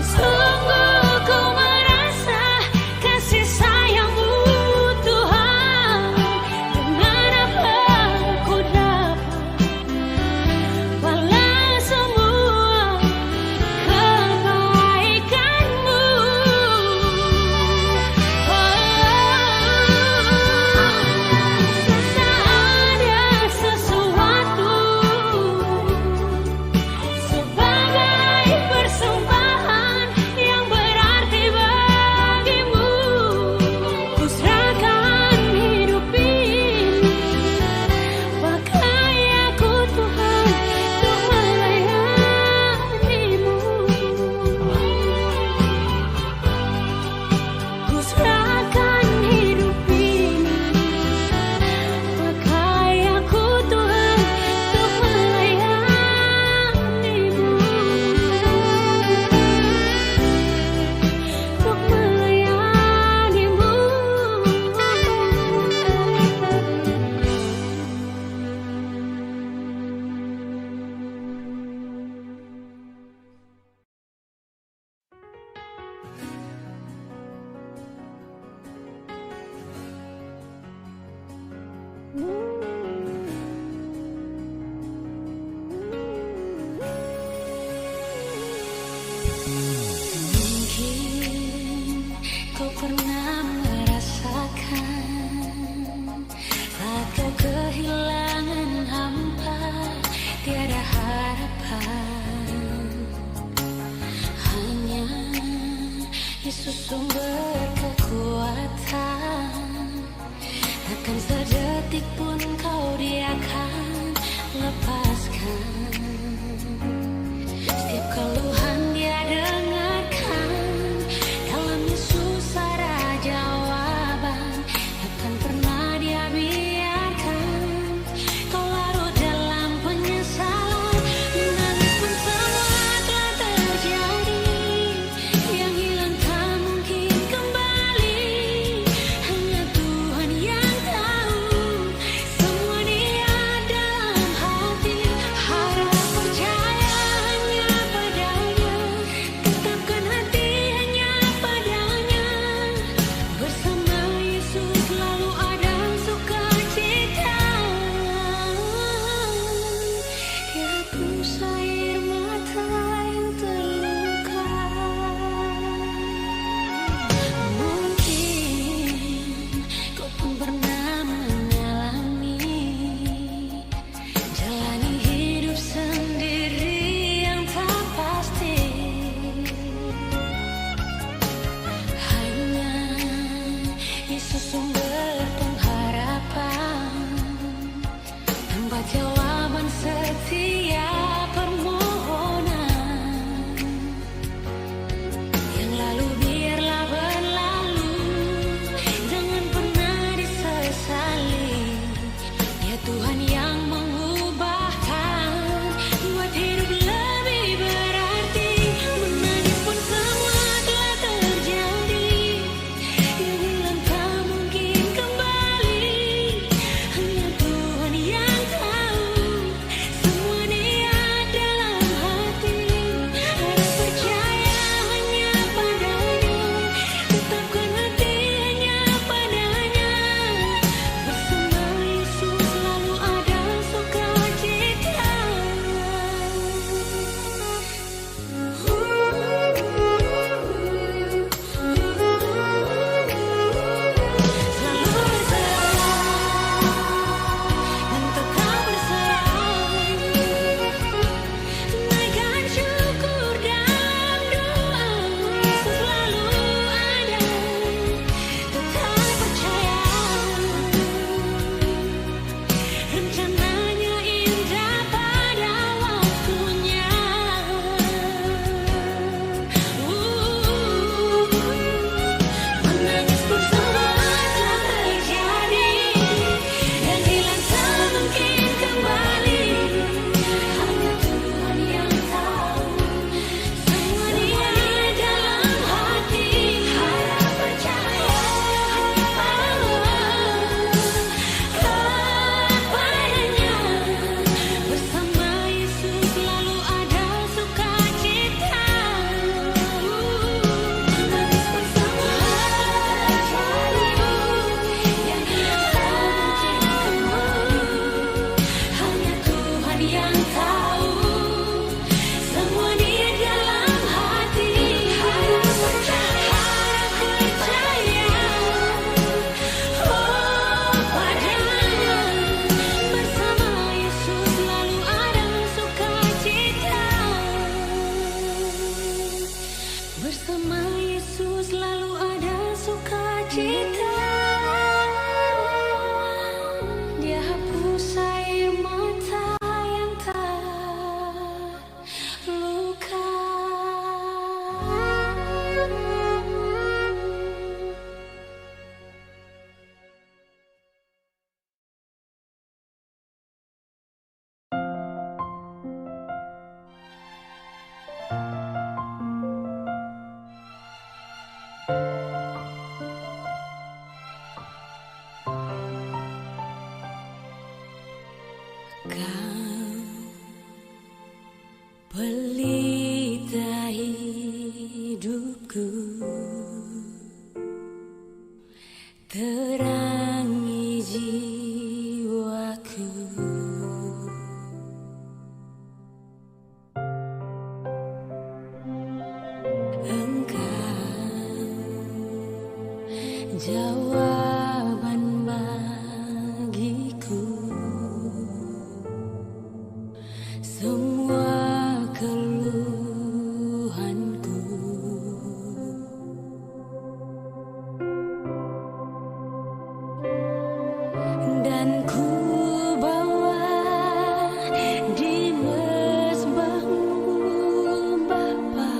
Sungguh ku merasa kasih sayang-Mu, Tuhan, dengan apa ku dapat balas semua kebaikan-Mu. Oh, tak ada sesuatu sebagai persembahan yang berarti bagi-Mu. Ku serahkan hidup ini, pakai aku, Tuhan, untuk melayani-Mu. Ku serahkan hidup ini, pakai aku, Tuhan, untuk melayani-Mu. Untuk melayani-Mu. Mungkin kau pernah merasakan saat kau kehilangan hampa, tiada harapan. Hanya Yesus sumber kekuatan. Takkan sedetik pun kau Dia akan lepaskan. Setiap keluhan Dia dengarkan. Dalam Yesus ada jawaban. Takkan pernah Dia biarkan kau larut dalam penyesalan. Menangis pun semua telah terjadi. Yang hilang tak mungkin kembali. Bersama Yesus selalu ada sukacita. Dia hapus air mata yang terluka. Kau pelita hidupku, terangi jiwaku. Engkau jawaban bagiku, semua keluhanku. Dan ku bawa di mezbahmu, Bapa.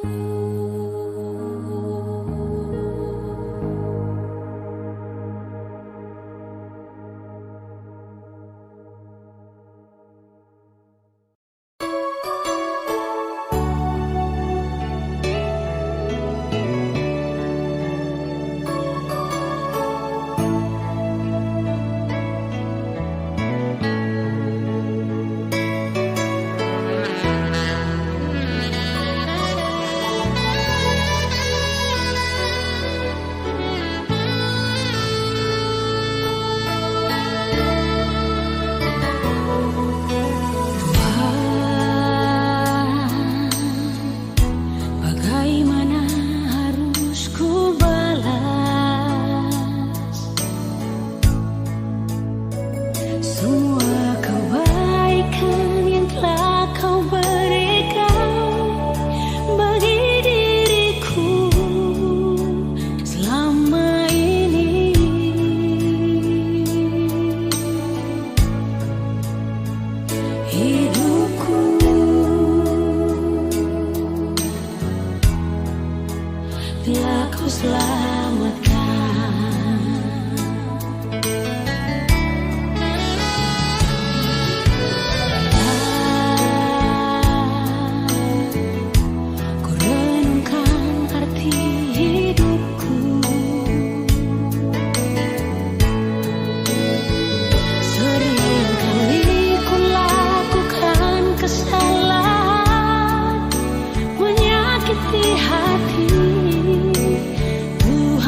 Tuhan, bagaimana harus ku balas semua kebaikan yang telah kau berikan bagi diriku selama ini? Hidupku telah kau selamatkan. Ku renungkan arti hidupku. Seringkali ku lakukan kesalahan, menyakiti hati. Tuhan,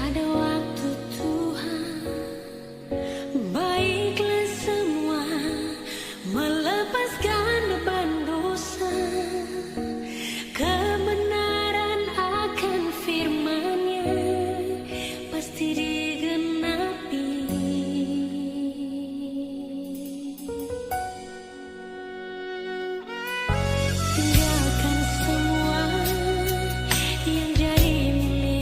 Ada waktu Tuhan, baiklah semua, melepaskan beban dosa. Kebenaran akan firman-Nya pasti digenapi. Tinggalkan semua yang jadi milik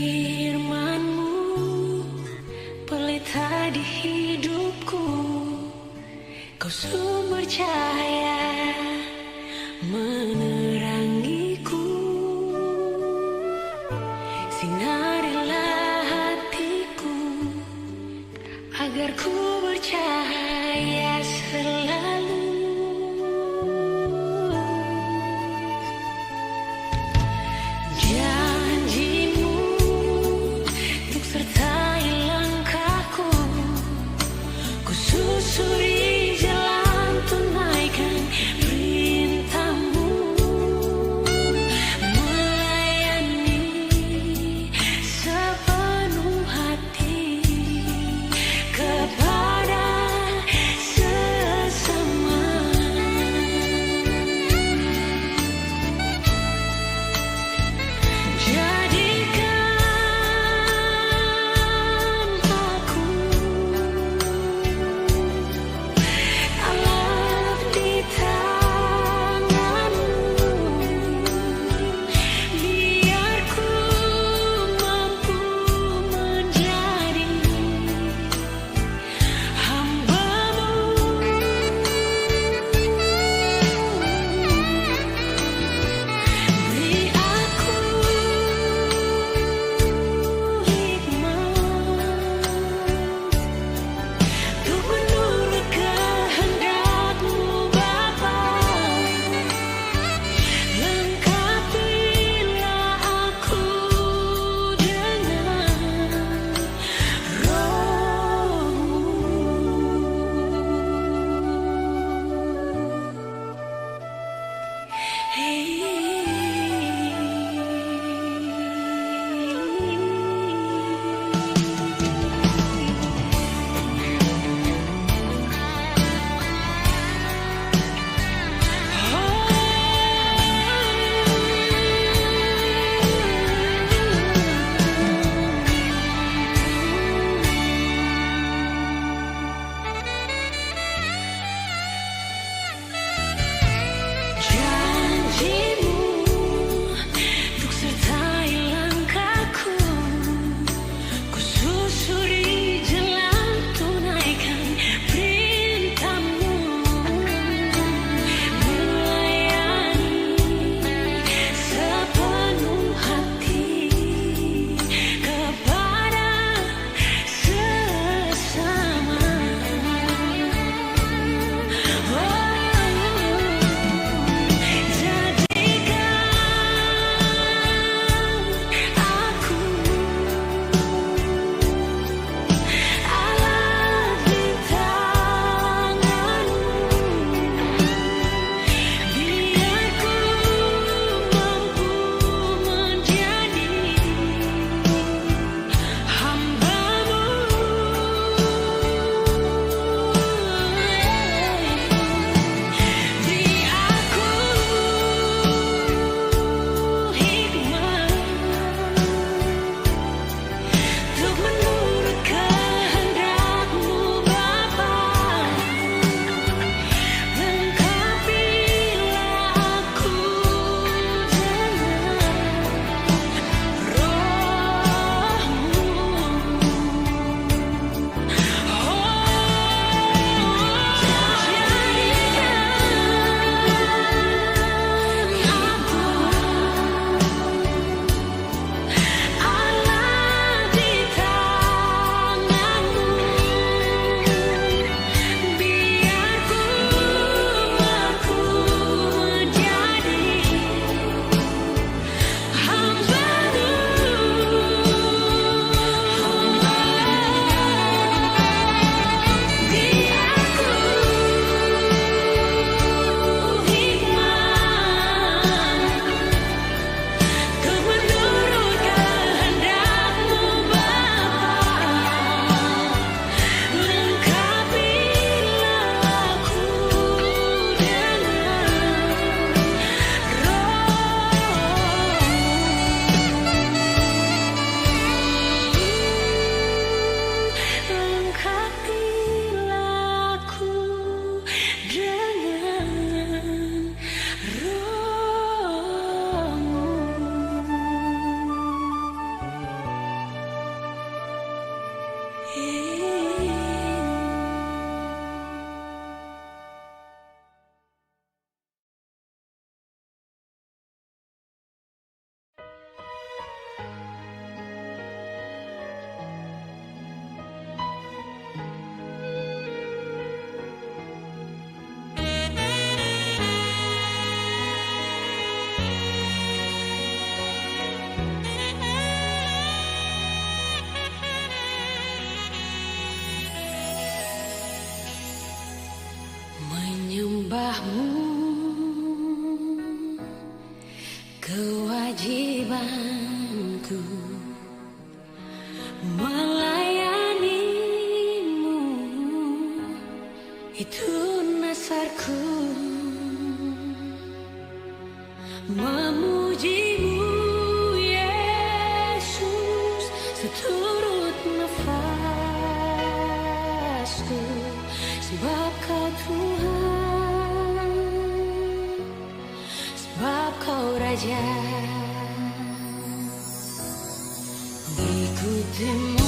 Firman-Mu pelita di hidupku, Kau sumber cahaya menerangiku. Sinarilah hatiku agar ku bercahaya selalu. Janji-Mu untuk sertai langkahku, ku susuri jalan, tunaikan perintah-Mu, melayani sepenuh hati kepada Menyembahmu kewajibanku, melayanimu itu nasarku. Memujimu, Yesus, seturut nafasku, sebab Kau Tuhan, sebab Kau Raja. Ikuti